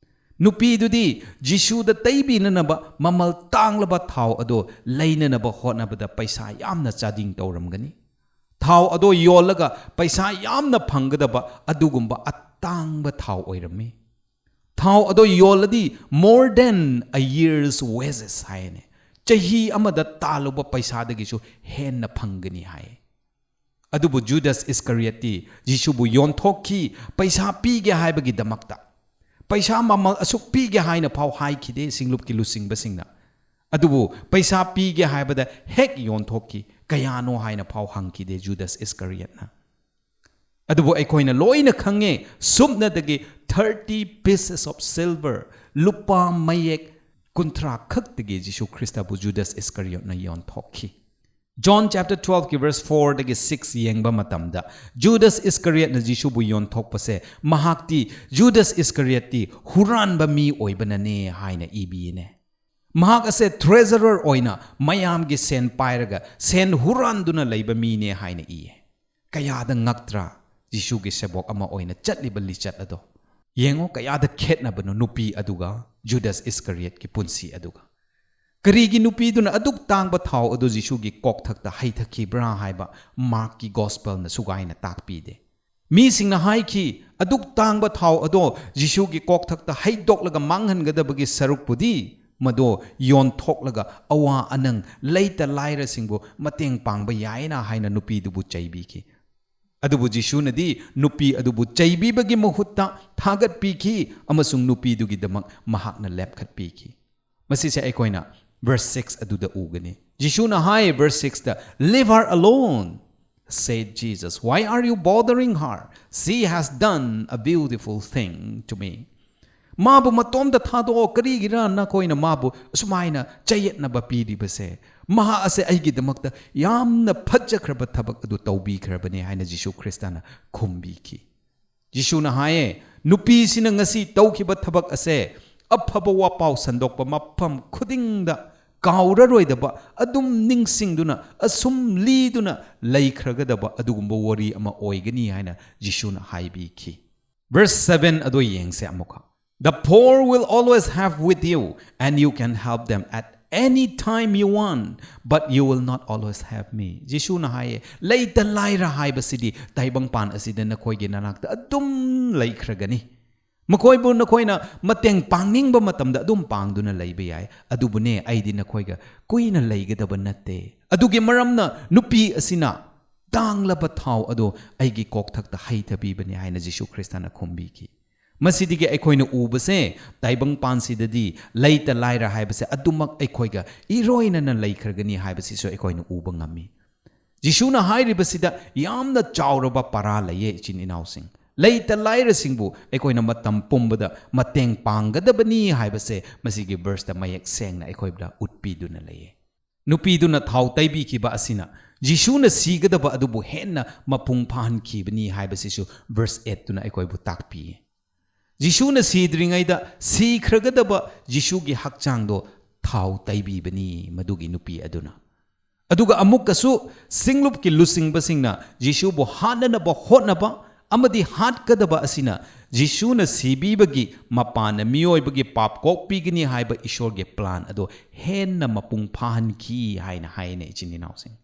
ꯅꯨꯄꯤꯗꯨꯗꯤ ꯖꯤꯁꯨꯗ ꯇꯩꯕꯤꯅꯅꯕ ꯃꯃꯜ ꯇꯥꯡꯂꯕ ꯊꯥꯎ ꯑꯗꯨ ꯂꯩꯅꯅꯕ ꯍꯣꯠꯅꯕꯗ ꯄꯩꯁꯥ ꯌꯥꯝꯅ ꯆꯥꯗꯤꯡ ꯇꯧꯔꯝꯒꯅꯤ꯫ ꯊꯥꯎ ꯑꯗꯣ ꯌꯣꯜꯂꯒ ꯄꯩꯁꯥ ꯌꯥꯝꯅ ꯐꯪꯒꯗꯕ ꯑꯗꯨꯒꯨꯝꯕ ꯑꯇꯥꯡꯕ ꯊꯥꯎ ꯑꯣꯏꯔꯝꯃꯤ꯫ ꯊꯥꯎ ꯑꯗꯣ ꯌꯣꯜꯂꯗꯤ more than a year's wages ꯍꯥꯏꯅꯦ꯫ ꯆꯍꯤ ꯑꯃꯗ ꯇꯥꯜꯂꯨꯕ ꯄꯩꯁꯥꯗꯒꯤꯁꯨ ꯍꯦꯟꯅ ꯐꯪꯒꯅꯤ ꯍꯥꯏ꯫ ꯑꯗꯨꯕꯨ ꯖꯨꯗꯥꯁ ꯏꯁꯀꯔꯤꯌꯠꯇꯤ ꯖꯤꯁꯨꯕꯨ ꯌꯣꯟꯊꯣꯛꯈꯤ, ꯄꯩꯁꯥ ꯄꯤꯒꯦ ꯍꯥꯏꯕꯒꯤꯗꯃꯛꯇ꯫ ꯄꯩꯁꯥ ꯃꯃꯜ ꯑꯁꯨꯛ ꯄꯤꯒꯦ ꯍꯥꯏꯅ ꯐꯥꯎ ꯍꯥꯏꯈꯤꯗꯦ ꯁꯤꯡꯂꯨꯞꯀꯤ ꯂꯨꯆꯤꯡꯕꯁꯤꯡꯅ꯫ ꯑꯗꯨꯕꯨ ꯄꯩꯁꯥ ꯄꯤꯒꯦ ꯍꯥꯏꯕꯗ ꯍꯦꯛ ꯌꯣꯟꯊꯣꯛꯈꯤ, ꯀꯌꯥꯅꯣ ꯍꯥꯏꯅ ꯐꯥꯎ ꯍꯪꯈꯤꯗꯦ ꯖꯨꯗꯥꯁ ꯏꯁꯀꯔꯤꯌꯠꯅ꯫ ꯑꯗꯨꯕꯨ ꯑꯩꯈꯣꯏꯅ ꯂꯣꯏꯅ ꯈꯪꯉꯦ, ꯁꯨꯞꯅꯗꯒꯤ thirty pieces of silver, ꯂꯨꯄꯥ ꯃꯌꯦꯛ ꯀꯨꯟꯊ꯭ꯔꯥ ꯈꯛꯇꯒꯤ ꯖꯤꯁꯨ ꯈ꯭ꯔꯤꯁꯇꯕꯨ ꯖꯨꯗꯥꯁ ꯏꯁꯀꯔꯤꯌꯠꯅ ꯌꯣꯟꯊꯣꯛꯈꯤ꯫ John chapter twelve ꯀꯤ verse four ꯗꯒꯤ six ꯌꯦꯡꯕ ꯃꯇꯝꯗ, ꯖꯨꯗꯥꯁ ꯏꯁꯀꯔꯤꯌꯠꯅ ꯖꯤꯁꯨꯕꯨ ꯌꯣꯟꯊꯣꯛꯄꯁꯦ, ꯃꯍꯥꯛꯇꯤ ꯖꯨꯗꯥꯁ ꯏꯁꯀꯔꯤꯌꯠꯇꯤ ꯍꯨꯔꯥꯟꯕ ꯃꯤ ꯑꯣꯏꯕꯅꯅꯦ ꯍꯥꯏꯅ ꯏꯕꯤꯅꯦ꯫ ꯃꯍꯥꯛ ꯑꯁꯦ treasurer ꯑꯣꯏꯅ ꯃꯌꯥꯝꯒꯤ ꯁꯦꯟ ꯄꯥꯏꯔꯒ ꯁꯦꯟ ꯍꯨꯔꯥꯟꯗꯨꯅ ꯂꯩꯕ ꯃꯤꯅꯦ ꯍꯥꯏꯅ ꯏꯌꯦ꯫ ꯀꯌꯥꯗ ꯉꯛꯇ꯭ꯔꯥ? ꯖꯤꯁꯨꯒꯤ ꯁꯦꯕꯣꯛ ꯑꯃ ꯑꯣꯏꯅ ꯆꯠꯂꯤꯕ ꯂꯤꯆꯠ ꯑꯗꯣ꯫ ꯌꯦꯡꯉꯣ, ꯀꯌꯥꯗ ꯈꯦꯠꯅꯕꯅꯣ ꯅꯨꯄꯤ ꯑꯗꯨꯒ ꯖꯨꯗꯥꯁ ꯏꯁꯀꯔꯤꯌꯠꯀꯤ ꯄꯨꯟꯁꯤ ꯑꯗꯨꯒ꯫ ꯀꯔꯤꯒꯤ ꯅꯨꯄꯤꯗꯨꯅ ꯑꯗꯨꯛ ꯇꯥꯡꯕ ꯊꯥꯎ ꯑꯗꯨ ꯖꯤꯁꯨꯒꯤ ꯀꯣꯛꯊꯛꯇ ꯍꯩꯊꯈꯤꯕ꯭ꯔꯥ ꯍꯥꯏꯕ ꯃꯥꯔꯛꯀꯤ ꯒꯣꯁꯄꯦꯜꯅ ꯁꯨꯒꯥꯏꯅ ꯇꯥꯛꯄꯤꯗꯦ꯫ ꯃꯤꯁꯤꯡꯅ ꯍꯥꯏꯈꯤ, "ꯑꯗꯨꯛ ꯇꯥꯡꯕ ꯊꯥꯎ ꯑꯗꯣ ꯖꯤꯁꯨꯒꯤ ꯀꯣꯛꯊꯛꯇ ꯍꯩꯗꯣꯛꯂꯒ ꯃꯥꯡꯍꯟꯒꯗꯕꯒꯤ ꯁꯔꯨꯛꯄꯨꯗꯤ ꯃꯗꯣ ꯌꯣꯟꯊꯣꯛꯂꯒ ꯑꯋꯥ ꯑꯅꯪ, ꯂꯩꯇ ꯂꯥꯏꯔꯁꯤꯡꯕꯨ ꯃꯇꯦꯡ ꯄꯥꯡꯕ ꯌꯥꯏꯅ" ꯍꯥꯏꯅ ꯅꯨꯄꯤꯗꯨꯕꯨ ꯆꯩꯕꯤꯈꯤ꯫ ꯑꯗꯨꯕꯨ ꯖꯤꯁꯨꯅꯗꯤ ꯅꯨꯄꯤ ꯑꯗꯨꯕꯨ ꯆꯩꯕꯤꯕꯒꯤ ꯃꯍꯨꯠꯇ ꯊꯥꯒꯠꯄꯤꯈꯤ ꯑꯃꯁꯨꯡ ꯅꯨꯄꯤꯗꯨꯒꯤꯗꯃꯛ ꯃꯍꯥꯛꯅ ꯂꯦꯞꯈꯠꯄꯤꯈꯤ꯫ ꯃꯁꯤꯁꯦ ꯑꯩꯈꯣꯏꯅ verse six ꯑꯗꯨꯗ ꯎꯒꯅꯤ꯫ ꯖꯤꯁꯨꯅ ꯍꯥꯏ, verse six ꯇ, "Leave her alone," said Jesus. "Why are you bothering her? She has done a beautiful thing to me." "ꯃꯥꯕꯨ ꯃꯇꯣꯝꯇ ꯊꯥꯗꯣꯛꯑꯣ, ꯀꯔꯤꯒꯤꯔ ꯅꯈꯣꯏꯅ ꯃꯥꯕꯨ ꯑꯁꯨꯃꯥꯏꯅ ꯆꯌꯦꯠꯅꯕ ꯄꯤꯔꯤꯕꯁꯦ? ꯃꯍꯥꯛ ꯑꯁꯦ ꯑꯩꯒꯤꯗꯃꯛꯇ ꯌꯥꯝꯅ ꯐꯖꯈ꯭ꯔꯕ ꯊꯕꯛ ꯑꯗꯨ ꯇꯧꯕꯤꯈ꯭ꯔꯕꯅꯤ" ꯍꯥꯏꯅ ꯖꯤꯁꯨ ꯈ꯭ꯔꯤꯁꯇꯅ ꯈꯨꯝꯕꯤꯈꯤ꯫ ꯖꯤꯁꯨꯅ ꯍꯥꯏꯌꯦ, "ꯅꯨꯄꯤꯁꯤꯅ ꯉꯁꯤ ꯇꯧꯈꯤꯕ ꯊꯕꯛ ꯑꯁꯦ ꯑꯐꯕ ꯋꯥꯄꯥꯎ ꯁꯟꯗꯣꯛꯄ ꯃꯐꯝ ꯈꯨꯗꯤꯡꯗ ꯀꯥꯎꯔꯔꯣꯏꯗꯕ, ꯑꯗꯨꯝ ꯅꯤꯡꯁꯤꯡꯗꯨꯅ, ꯑꯁꯨꯝ ꯂꯤꯗꯨꯅ ꯂꯩꯈ꯭ꯔꯒꯗꯕ ꯑꯗꯨꯒꯨꯝꯕ ꯋꯥꯔꯤ ꯑꯃ ꯑꯣꯏꯒꯅꯤ" ꯍꯥꯏꯅ ꯖꯤꯁꯨꯅ ꯍꯥꯏꯕꯤꯈꯤ꯫ Verse seven ꯑꯗꯣ ꯌꯦꯡꯁꯦ ꯑꯃꯨꯛꯀ꯫ "The poor will always have with you, and you can help them at "Anytime you want, but you will not always have me." ꯖꯤꯁꯨꯅ ꯍꯥꯏꯌꯦ, "ꯂꯩꯇ ꯂꯥꯏꯔ ꯍꯥꯏꯕꯁꯤꯗꯤ ꯇꯥꯏꯕꯪꯄꯥꯟ ꯑꯁꯤꯗ ꯅꯈꯣꯏꯒꯤ ꯅꯅꯥꯛꯇ ꯑꯗꯨꯝ ꯂꯩꯈ꯭ꯔꯒꯅꯤ꯫ ꯃꯈꯣꯏꯕꯨ ꯅꯈꯣꯏꯅ ꯃꯇꯦꯡ ꯄꯥꯡꯅꯤꯡꯕ ꯃꯇꯝꯗ ꯑꯗꯨꯝ ꯄꯥꯡꯗꯨꯅ ꯂꯩꯕ ꯌꯥꯏ, ꯑꯗꯨꯕꯨꯅꯦ, ꯑꯩꯗꯤ ꯅꯈꯣꯏꯒ ꯀꯨꯏꯅ ꯂꯩꯒꯗꯕ ꯅꯠꯇꯦ꯫ ꯑꯗꯨꯒꯤ ꯃꯔꯝꯅ ꯅꯨꯄꯤ ꯑꯁꯤꯅ ꯇꯥꯡꯂꯕ ꯊꯥꯎ ꯑꯗꯨ ꯑꯩꯒꯤ ꯀꯣꯛꯊꯛꯇ ꯍꯩꯊꯕꯤꯕꯅꯤ" ꯍꯥꯏꯅ ꯖꯤꯁꯨ ꯈ꯭ꯔꯤꯁꯇꯅ ꯈꯨꯝꯕꯤꯈꯤ꯫ ꯃꯁꯤꯗꯒꯤ ꯑꯩꯈꯣꯏꯅ ꯎꯕꯁꯦ, ꯇꯥꯏꯕꯪꯄꯥꯟꯁꯤꯗꯗꯤ ꯂꯩꯇ ꯂꯥꯏꯔ ꯍꯥꯏꯕꯁꯦ ꯑꯗꯨꯃꯛ ꯑꯩꯈꯣꯏꯒ ꯏꯔꯣꯏꯅꯅ ꯂꯩꯈ꯭ꯔꯒꯅꯤ ꯍꯥꯏꯕꯁꯤꯁꯨ ꯑꯩꯈꯣꯏꯅ ꯎꯕ ꯉꯝꯃꯤ꯫ ꯖꯤꯁꯨꯅ ꯍꯥꯏꯔꯤꯕꯁꯤꯗ ꯌꯥꯝꯅ ꯆꯥꯎꯔꯕ ꯄꯔꯥ ꯂꯩꯌꯦ, ꯏꯆꯤꯟ ꯏꯅꯥꯎꯁꯤꯡ꯫ ꯂꯩꯇ ꯂꯥꯏꯔꯁꯤꯡꯕꯨ ꯑꯩꯈꯣꯏꯅ ꯃꯇꯝ ꯄꯨꯝꯕꯗ ꯃꯇꯦꯡ ꯄꯥꯡꯒꯗꯕꯅꯤ ꯍꯥꯏꯕꯁꯦ ꯃꯁꯤꯒꯤ ꯚꯔꯁꯇ ꯃꯌꯦꯛ ꯁꯦꯡꯅ ꯑꯩꯈꯣꯏꯗ ꯎꯠꯄꯤꯗꯨꯅ ꯂꯩꯌꯦ꯫ ꯅꯨꯄꯤꯗꯨꯅ ꯊꯥꯎ ꯇꯩꯕꯤꯈꯤꯕ ꯑꯁꯤꯅ ꯖꯤꯁꯨꯅ ꯁꯤꯒꯗꯕ ꯑꯗꯨꯕꯨ ꯍꯦꯟꯅ ꯃꯄꯨꯡ ꯐꯥꯍꯟꯈꯤꯕꯅꯤ ꯍꯥꯏꯕꯁꯤꯁꯨ ꯚꯔꯁ ꯑꯩꯠꯇꯨꯅ ꯑꯩꯈꯣꯏꯕꯨ ꯇꯥꯛꯄꯤꯌꯦ꯫ ꯖꯤꯁꯨꯅ ꯁꯤꯗ꯭ꯔꯤꯉꯩꯗ ꯁꯤꯈ꯭ꯔꯒꯗꯕ ꯖꯤꯁꯨꯒꯤ ꯍꯛꯆꯥꯡꯗꯣ ꯊꯥꯎ ꯇꯩꯕꯤꯕꯅꯤ ꯃꯗꯨꯒꯤ ꯅꯨꯄꯤ ꯑꯗꯨꯅ꯫ ꯑꯗꯨꯒ ꯑꯃꯨꯛꯀꯁꯨ ꯁꯤꯡꯂꯨꯞꯀꯤ ꯂꯨꯆꯤꯡꯕꯁꯤꯡꯅ ꯖꯤꯁꯨꯕꯨ ꯍꯥꯠꯅꯅꯕ ꯍꯣꯠꯅꯕ ꯑꯃꯗꯤ ꯍꯥꯠꯀꯗꯕ ꯑꯁꯤꯅ ꯖꯤꯁꯨꯅ ꯁꯤꯕꯤꯕꯒꯤ ꯃꯄꯥꯟꯅ ꯃꯤꯑꯣꯏꯕꯒꯤ ꯄꯥꯞ ꯀꯣꯛꯄꯤꯒꯅꯤ ꯍꯥꯏꯕ ꯏꯁꯣꯔꯒꯤ ꯄ꯭ꯂꯥꯟ ꯑꯗꯣ ꯍꯦꯟꯅ ꯃꯄꯨꯡ ꯐꯥꯍꯟꯈꯤ ꯍꯥꯏꯅ ꯍꯥꯏꯅꯦ, ꯏꯆꯤꯟ ꯏꯅꯥꯎꯁꯤꯡ꯫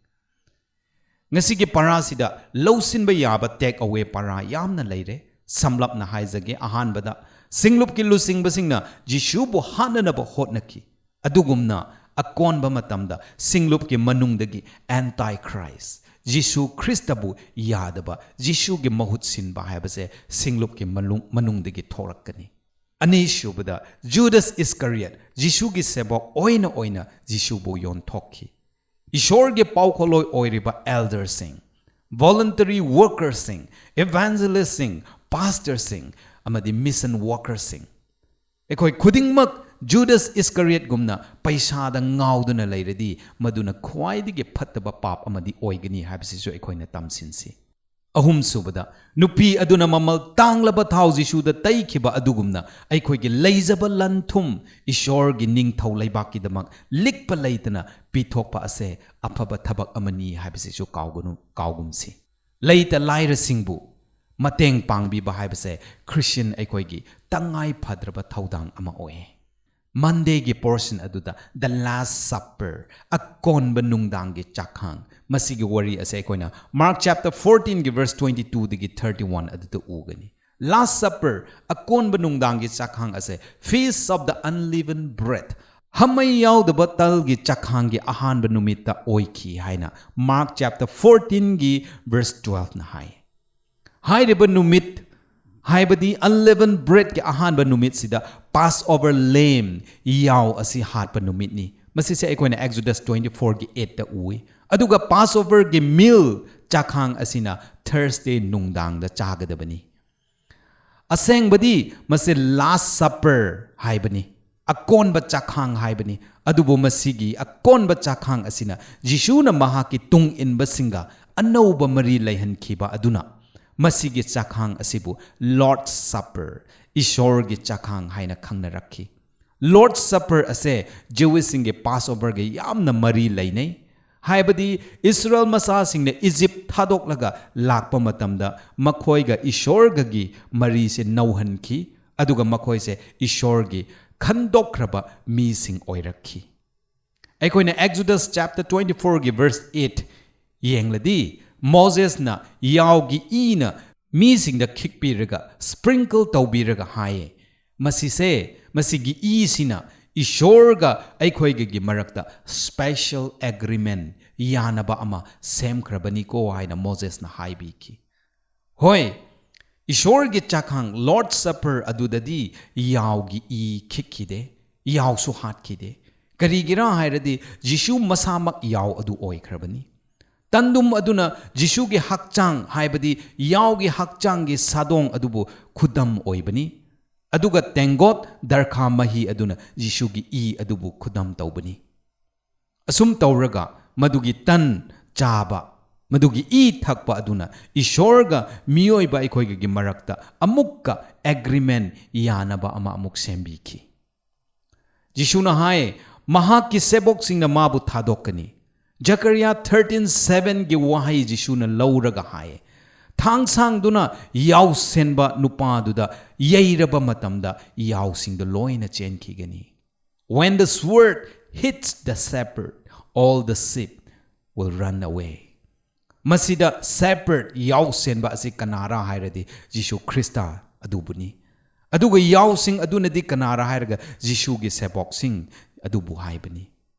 ꯉꯁꯤꯒꯤ ꯄꯔꯥꯁꯤꯗ ꯂꯧꯁꯤꯟꯕ ꯌꯥꯕ take away ꯄꯔꯥ ꯌꯥꯝꯅ ꯂꯩꯔꯦ꯫ ꯁꯝꯂꯞꯅ ꯍꯥꯏꯖꯒꯦ, ꯑꯍꯥꯟꯕꯗ ꯁꯤꯡꯂꯨꯞꯀꯤ ꯂꯨꯆꯤꯡꯕꯁꯤꯡꯅ ꯖꯤꯁꯨꯕꯨ ꯍꯥꯠꯅꯅꯕ ꯍꯣꯠꯅꯈꯤ꯫ ꯑꯗꯨꯒꯨꯝꯅ ꯑꯀꯣꯟꯕ ꯃꯇꯝꯗ ꯁꯤꯡꯂꯨꯞꯀꯤ ꯃꯅꯨꯡꯗꯒꯤ antichrist, ꯖꯤꯁꯨ ꯈ꯭ꯔꯤꯁꯇꯕꯨ ꯌꯥꯗꯕ, ꯖꯤꯁꯨꯒꯤ ꯃꯍꯨꯠ ꯁꯤꯟꯕ ꯍꯥꯏꯕꯁꯦ ꯁꯤꯡꯂꯨꯞꯀꯤ ꯃꯅꯨꯡ-, ꯃꯅꯨꯡꯗꯒꯤ ꯊꯣꯔꯛꯀꯅꯤ꯫ ꯑꯅꯤꯁꯨꯕꯗ, ꯖꯨꯗꯥꯁ ꯏꯁꯀꯔꯤꯌꯠ ꯖꯤꯁꯨꯒꯤ ꯁꯦꯕꯣꯛ ꯑꯣꯏꯅ ꯑꯣꯏꯅ ꯖꯤꯁꯨꯕꯨ ꯌꯣꯟꯊꯣꯛꯈꯤ꯫ ꯏꯁꯣꯔꯒꯤ ꯄꯥꯎꯈꯣꯜꯂꯣꯏ ꯑꯣꯏꯔꯤꯕ elderꯁꯤꯡ, voluntary workerꯁꯤꯡ, evangelistꯁꯤꯡ, pastorꯁꯤꯡ ꯑꯃꯗꯤ mission workerꯁꯤꯡ, ꯑꯩꯈꯣꯏ ꯈꯨꯗꯤꯡꯃꯛ ꯖꯨꯗꯥꯁ ꯏꯁꯀꯔꯤꯌꯠꯒꯨꯝꯅ ꯄꯩꯁꯥꯗ ꯉꯥꯎꯗꯨꯅ ꯂꯩꯔꯗꯤ, ꯃꯗꯨꯅ ꯈ꯭ꯋꯥꯏꯗꯒꯤ ꯐꯠꯇꯕ ꯄꯥꯞ ꯑꯃꯗꯤ ꯑꯣꯏꯒꯅꯤ ꯍꯥꯏꯕꯁꯤꯁꯨ ꯑꯩꯈꯣꯏꯅ ꯇꯝꯁꯤꯟꯁꯤ꯫ ꯑꯍꯨꯝꯁꯨꯕꯗ, ꯅꯨꯄꯤ ꯑꯗꯨꯅ ꯃꯃꯜ ꯇꯥꯡꯂꯕ ꯊꯥꯎ ꯖꯤꯁꯨꯗ ꯇꯩꯈꯤꯕ ꯑꯗꯨꯒꯨꯝꯅ ꯑꯩꯈꯣꯏꯒꯤ ꯂꯩꯖꯕ ꯂꯟ ꯊꯨꯝ ꯏꯁꯣꯔꯒꯤ ꯅꯤꯡꯊꯧ ꯂꯩꯕꯥꯛꯀꯤꯗꯃꯛ ꯂꯤꯛꯄ ꯂꯩꯇꯅ ꯄꯤꯊꯣꯛꯄ ꯑꯁꯦ ꯑꯐꯕ ꯊꯕꯛ ꯑꯃꯅꯤ ꯍꯥꯏꯕꯁꯤꯁꯨ ꯀꯥꯎꯒꯅꯨ, ꯀꯥꯎꯒꯨꯝꯁꯤ꯫ ꯂꯩꯇ ꯂꯥꯏꯔꯁꯤꯡꯕꯨ ꯃꯇꯦꯡ ꯄꯥꯡꯕꯤꯕ ꯍꯥꯏꯕꯁꯦ ꯈ꯭ꯔꯤꯁꯇꯤꯌꯟ ꯑꯩꯈꯣꯏꯒꯤ ꯇꯉꯥꯏ ꯐꯗ꯭ꯔꯕ ꯊꯧꯗꯥꯡ ꯑꯃ ꯑꯣꯏ꯫ Mondayꯒꯤ portion ꯑꯗꯨꯗ the Last Supper, ꯑꯀꯣꯟꯕ ꯅꯨꯡꯗꯥꯡꯒꯤ ꯆꯥꯛꯈꯥꯡ, ꯃꯁꯤꯒꯤ ꯋꯥꯔꯤ ꯑꯁꯦ ꯑꯩꯈꯣꯏꯅ Mark chapter fourteenꯒꯤ verse twenty twoꯗꯒꯤ thirty one ꯑꯗꯨꯗ ꯎꯒꯅꯤ꯫ Last Supper, ꯑꯀꯣꯟꯕ ꯅꯨꯡꯗꯥꯡꯒꯤ ꯆꯥꯛꯈꯥꯡ ꯑꯁꯦ Feast of the Unleavened Bread, ꯍꯃꯩ ꯌꯥꯎꯗꯕ ꯇꯜꯒꯤ ꯆꯥꯛꯈꯥꯡꯒꯤ ꯑꯍꯥꯟꯕ ꯅꯨꯃꯤꯠꯇ ꯑꯣꯏꯈꯤ ꯍꯥꯏꯅ Mark chapter fourteenꯒꯤ verse twelveꯅ ꯍꯥꯏ꯫ ꯍꯥꯏꯔꯤꯕ ꯅꯨꯃꯤꯠ, ꯍꯥꯏꯕꯗꯤ unleavened breadꯀꯤ ꯑꯍꯥꯟꯕ ꯅꯨꯃꯤꯠꯁꯤꯗ Passover lamb, ꯌꯥꯎ ꯑꯁꯤ ꯍꯥꯠꯄ ꯅꯨꯃꯤꯠꯅꯤ꯫ ꯃꯁꯤꯁꯦ ꯑꯩꯈꯣꯏꯅ Exodus twenty fourꯒꯤ eightꯇ ꯎꯏ꯫ ꯑꯗꯨꯒ Passoverꯒꯤ meal, ꯆꯥꯛꯈꯥꯡ ꯑꯁꯤꯅ Thursday ꯅꯨꯡꯗꯥꯡꯗ ꯆꯥꯒꯗꯕꯅꯤ꯫ ꯑꯁꯦꯡꯕꯗꯤ ꯃꯁꯤ Last Supper ꯍꯥꯏꯕꯅꯤ, ꯑꯀꯣꯟꯕ ꯆꯥꯛꯈꯥꯡ ꯍꯥꯏꯕꯅꯤ꯫ ꯑꯗꯨꯕꯨ ꯃꯁꯤꯒꯤ ꯑꯀꯣꯟꯕ ꯆꯥꯛꯈꯥꯡ ꯑꯁꯤꯅ ꯖꯤꯁꯨꯅ ꯃꯍꯥꯛꯀꯤ ꯇꯨꯡ ꯏꯟꯕꯁꯤꯡꯒ ꯑꯅꯧꯕ ꯃꯔꯤ ꯂꯩꯍꯟꯈꯤꯕ ꯑꯗꯨꯅ ꯃꯁꯤꯒꯤ ꯆꯥꯛꯈꯥꯡ ꯑꯁꯤꯕꯨ Lord's Supper, ꯏꯁꯣꯔꯒꯤ ꯆꯥꯛꯈꯥꯡ ꯍꯥꯏꯅ ꯈꯪꯅꯔꯛꯈꯤ꯫ Lord's Supper ꯑꯁꯦ Jewishꯁꯤꯡꯒꯤ Passoverꯒ ꯌꯥꯝꯅ ꯃꯔꯤ ꯂꯩꯅꯩ꯫ ꯍꯥꯏꯕꯗꯤ ꯏꯁꯔꯥꯌꯦꯜ ꯃꯆꯥꯁꯤꯡꯅ ꯏꯖꯤꯞ ꯊꯥꯗꯣꯛꯂꯒ ꯂꯥꯛꯄ ꯃꯇꯝꯗ ꯃꯈꯣꯏꯒ ꯏꯁꯣꯔꯒꯒꯤ ꯃꯔꯤꯁꯦ ꯅꯧꯍꯟꯈꯤ, ꯑꯗꯨꯒ ꯃꯈꯣꯏꯁꯦ ꯏꯁꯣꯔꯒꯤ ꯈꯟꯗꯣꯛꯈ꯭ꯔꯕ ꯃꯤꯁꯤꯡ ꯑꯣꯏꯔꯛꯈꯤ꯫ ꯑꯩꯈꯣꯏꯅ Exodus chapter twenty fourꯒꯤ verse eight ꯌꯦꯡꯂꯗꯤ, ꯃꯣꯖꯦꯁꯅ ꯌꯥꯎꯒꯤ ꯏꯅ ꯃꯤꯁꯤꯡꯗ ꯈꯤꯛꯄꯤꯔꯒ, sprinkle ꯇꯧꯕꯤꯔꯒ ꯍꯥꯏꯌꯦ, ꯃꯁꯤꯁꯦ, ꯃꯁꯤꯒꯤ ꯏꯁꯤꯅ ꯏꯁꯣꯔꯒ ꯑꯩꯈꯣꯏꯒꯒꯤ ꯃꯔꯛꯇ special agreement, ꯌꯥꯅꯕ ꯑꯃ ꯁꯦꯝꯈ꯭ꯔꯕꯅꯤꯀꯣ ꯍꯥꯏꯅ ꯃꯣꯖꯦꯁꯅ ꯍꯥꯏꯕꯤꯈꯤ꯫ ꯍꯣꯏ, ꯏꯁꯣꯔꯒꯤ ꯆꯥꯛꯈꯥꯡ Lord's Supper ꯑꯗꯨꯗꯗꯤ ꯌꯥꯎꯒꯤ ꯏ ꯈꯤꯛꯈꯤꯗꯦ, ꯌꯥꯎꯁꯨ ꯍꯥꯠꯈꯤꯗꯦ꯫ ꯀꯔꯤꯒꯤꯔꯥ ꯍꯥꯏꯔꯗꯤ ꯖꯤꯁꯨ ꯃꯁꯥꯃꯛ ꯌꯥꯎ ꯑꯗꯨ ꯑꯣꯏꯈ꯭ꯔꯕꯅꯤ꯫ ꯇꯟꯗꯨꯝ ꯑꯗꯨꯅ ꯖꯤꯁꯨꯒꯤ ꯍꯛꯆꯥꯡ, ꯍꯥꯏꯕꯗꯤ ꯌꯥꯎꯒꯤ ꯍꯛꯆꯥꯡꯒꯤ ꯁꯥꯗꯣꯡ ꯑꯗꯨꯕꯨ ꯈꯨꯗꯝ ꯑꯣꯏꯕꯅꯤ꯫ ꯑꯗꯨꯒ ꯇꯦꯡꯒꯣꯠ, ꯗꯔꯈꯥ ꯃꯍꯤ ꯑꯗꯨꯅ ꯖꯤꯁꯨꯒꯤ ꯏ ꯑꯗꯨꯕꯨ ꯈꯨꯗꯝ ꯇꯧꯕꯅꯤ꯫ ꯑꯁꯨꯝ ꯇꯧꯔꯒ ꯃꯗꯨꯒꯤ ꯇꯟ ꯆꯥꯕ, ꯃꯗꯨꯒꯤ ꯏ ꯊꯛꯄ ꯑꯗꯨꯅ ꯏꯁꯣꯔꯒ ꯃꯤꯑꯣꯏꯕ ꯑꯩꯈꯣꯏꯒꯤ ꯃꯔꯛꯇ ꯑꯃꯨꯛꯀ agreement, ꯌꯥꯅꯕ ꯑꯃ ꯑꯃꯨꯛ ꯁꯦꯝꯕꯤꯈꯤ꯫ ꯖꯤꯁꯨꯅ ꯍꯥꯏ, ꯃꯍꯥꯛꯀꯤ ꯁꯦꯕꯣꯛꯁꯤꯡꯅ ꯃꯥꯕꯨ ꯊꯥꯗꯣꯛꯀꯅꯤ꯫ ꯖꯀꯔꯤꯌꯥ thirteen sevenꯒꯤ ꯋꯥꯍꯩ ꯖꯤꯁꯨꯅ ꯂꯧꯔꯒ ꯍꯥꯏ, ꯊꯥꯡ ꯁꯥꯡꯗꯨꯅ ꯌꯥꯎꯁꯦꯟꯕ ꯅꯨꯄꯥꯗꯨꯗ ꯌꯩꯔꯕ ꯃꯇꯝꯗ ꯌꯥꯎꯁꯤꯡꯗꯨ ꯂꯣꯏꯅ ꯆꯦꯟꯈꯤꯒꯅꯤ꯫ When the sword hits the shepherd, all the sheep will run away. ꯃꯁꯤꯗ shepherd, ꯌꯥꯎꯁꯦꯟꯕ ꯑꯁꯤ ꯀꯅꯥꯔꯥ ꯍꯥꯏꯔꯗꯤ ꯖꯤꯁꯨ ꯈ꯭ꯔꯤꯁꯇ ꯑꯗꯨꯕꯨꯅꯤ꯫ ꯑꯗꯨꯒ ꯌꯥꯎꯁꯤꯡ ꯑꯗꯨꯅꯗꯤ ꯀꯅꯥꯔꯥ ꯍꯥꯏꯔꯒ ꯖꯤꯁꯨꯒꯤ ꯁꯦꯕꯣꯛꯁꯤꯡ ꯑꯗꯨꯕꯨ ꯍꯥꯏꯕꯅꯤ꯫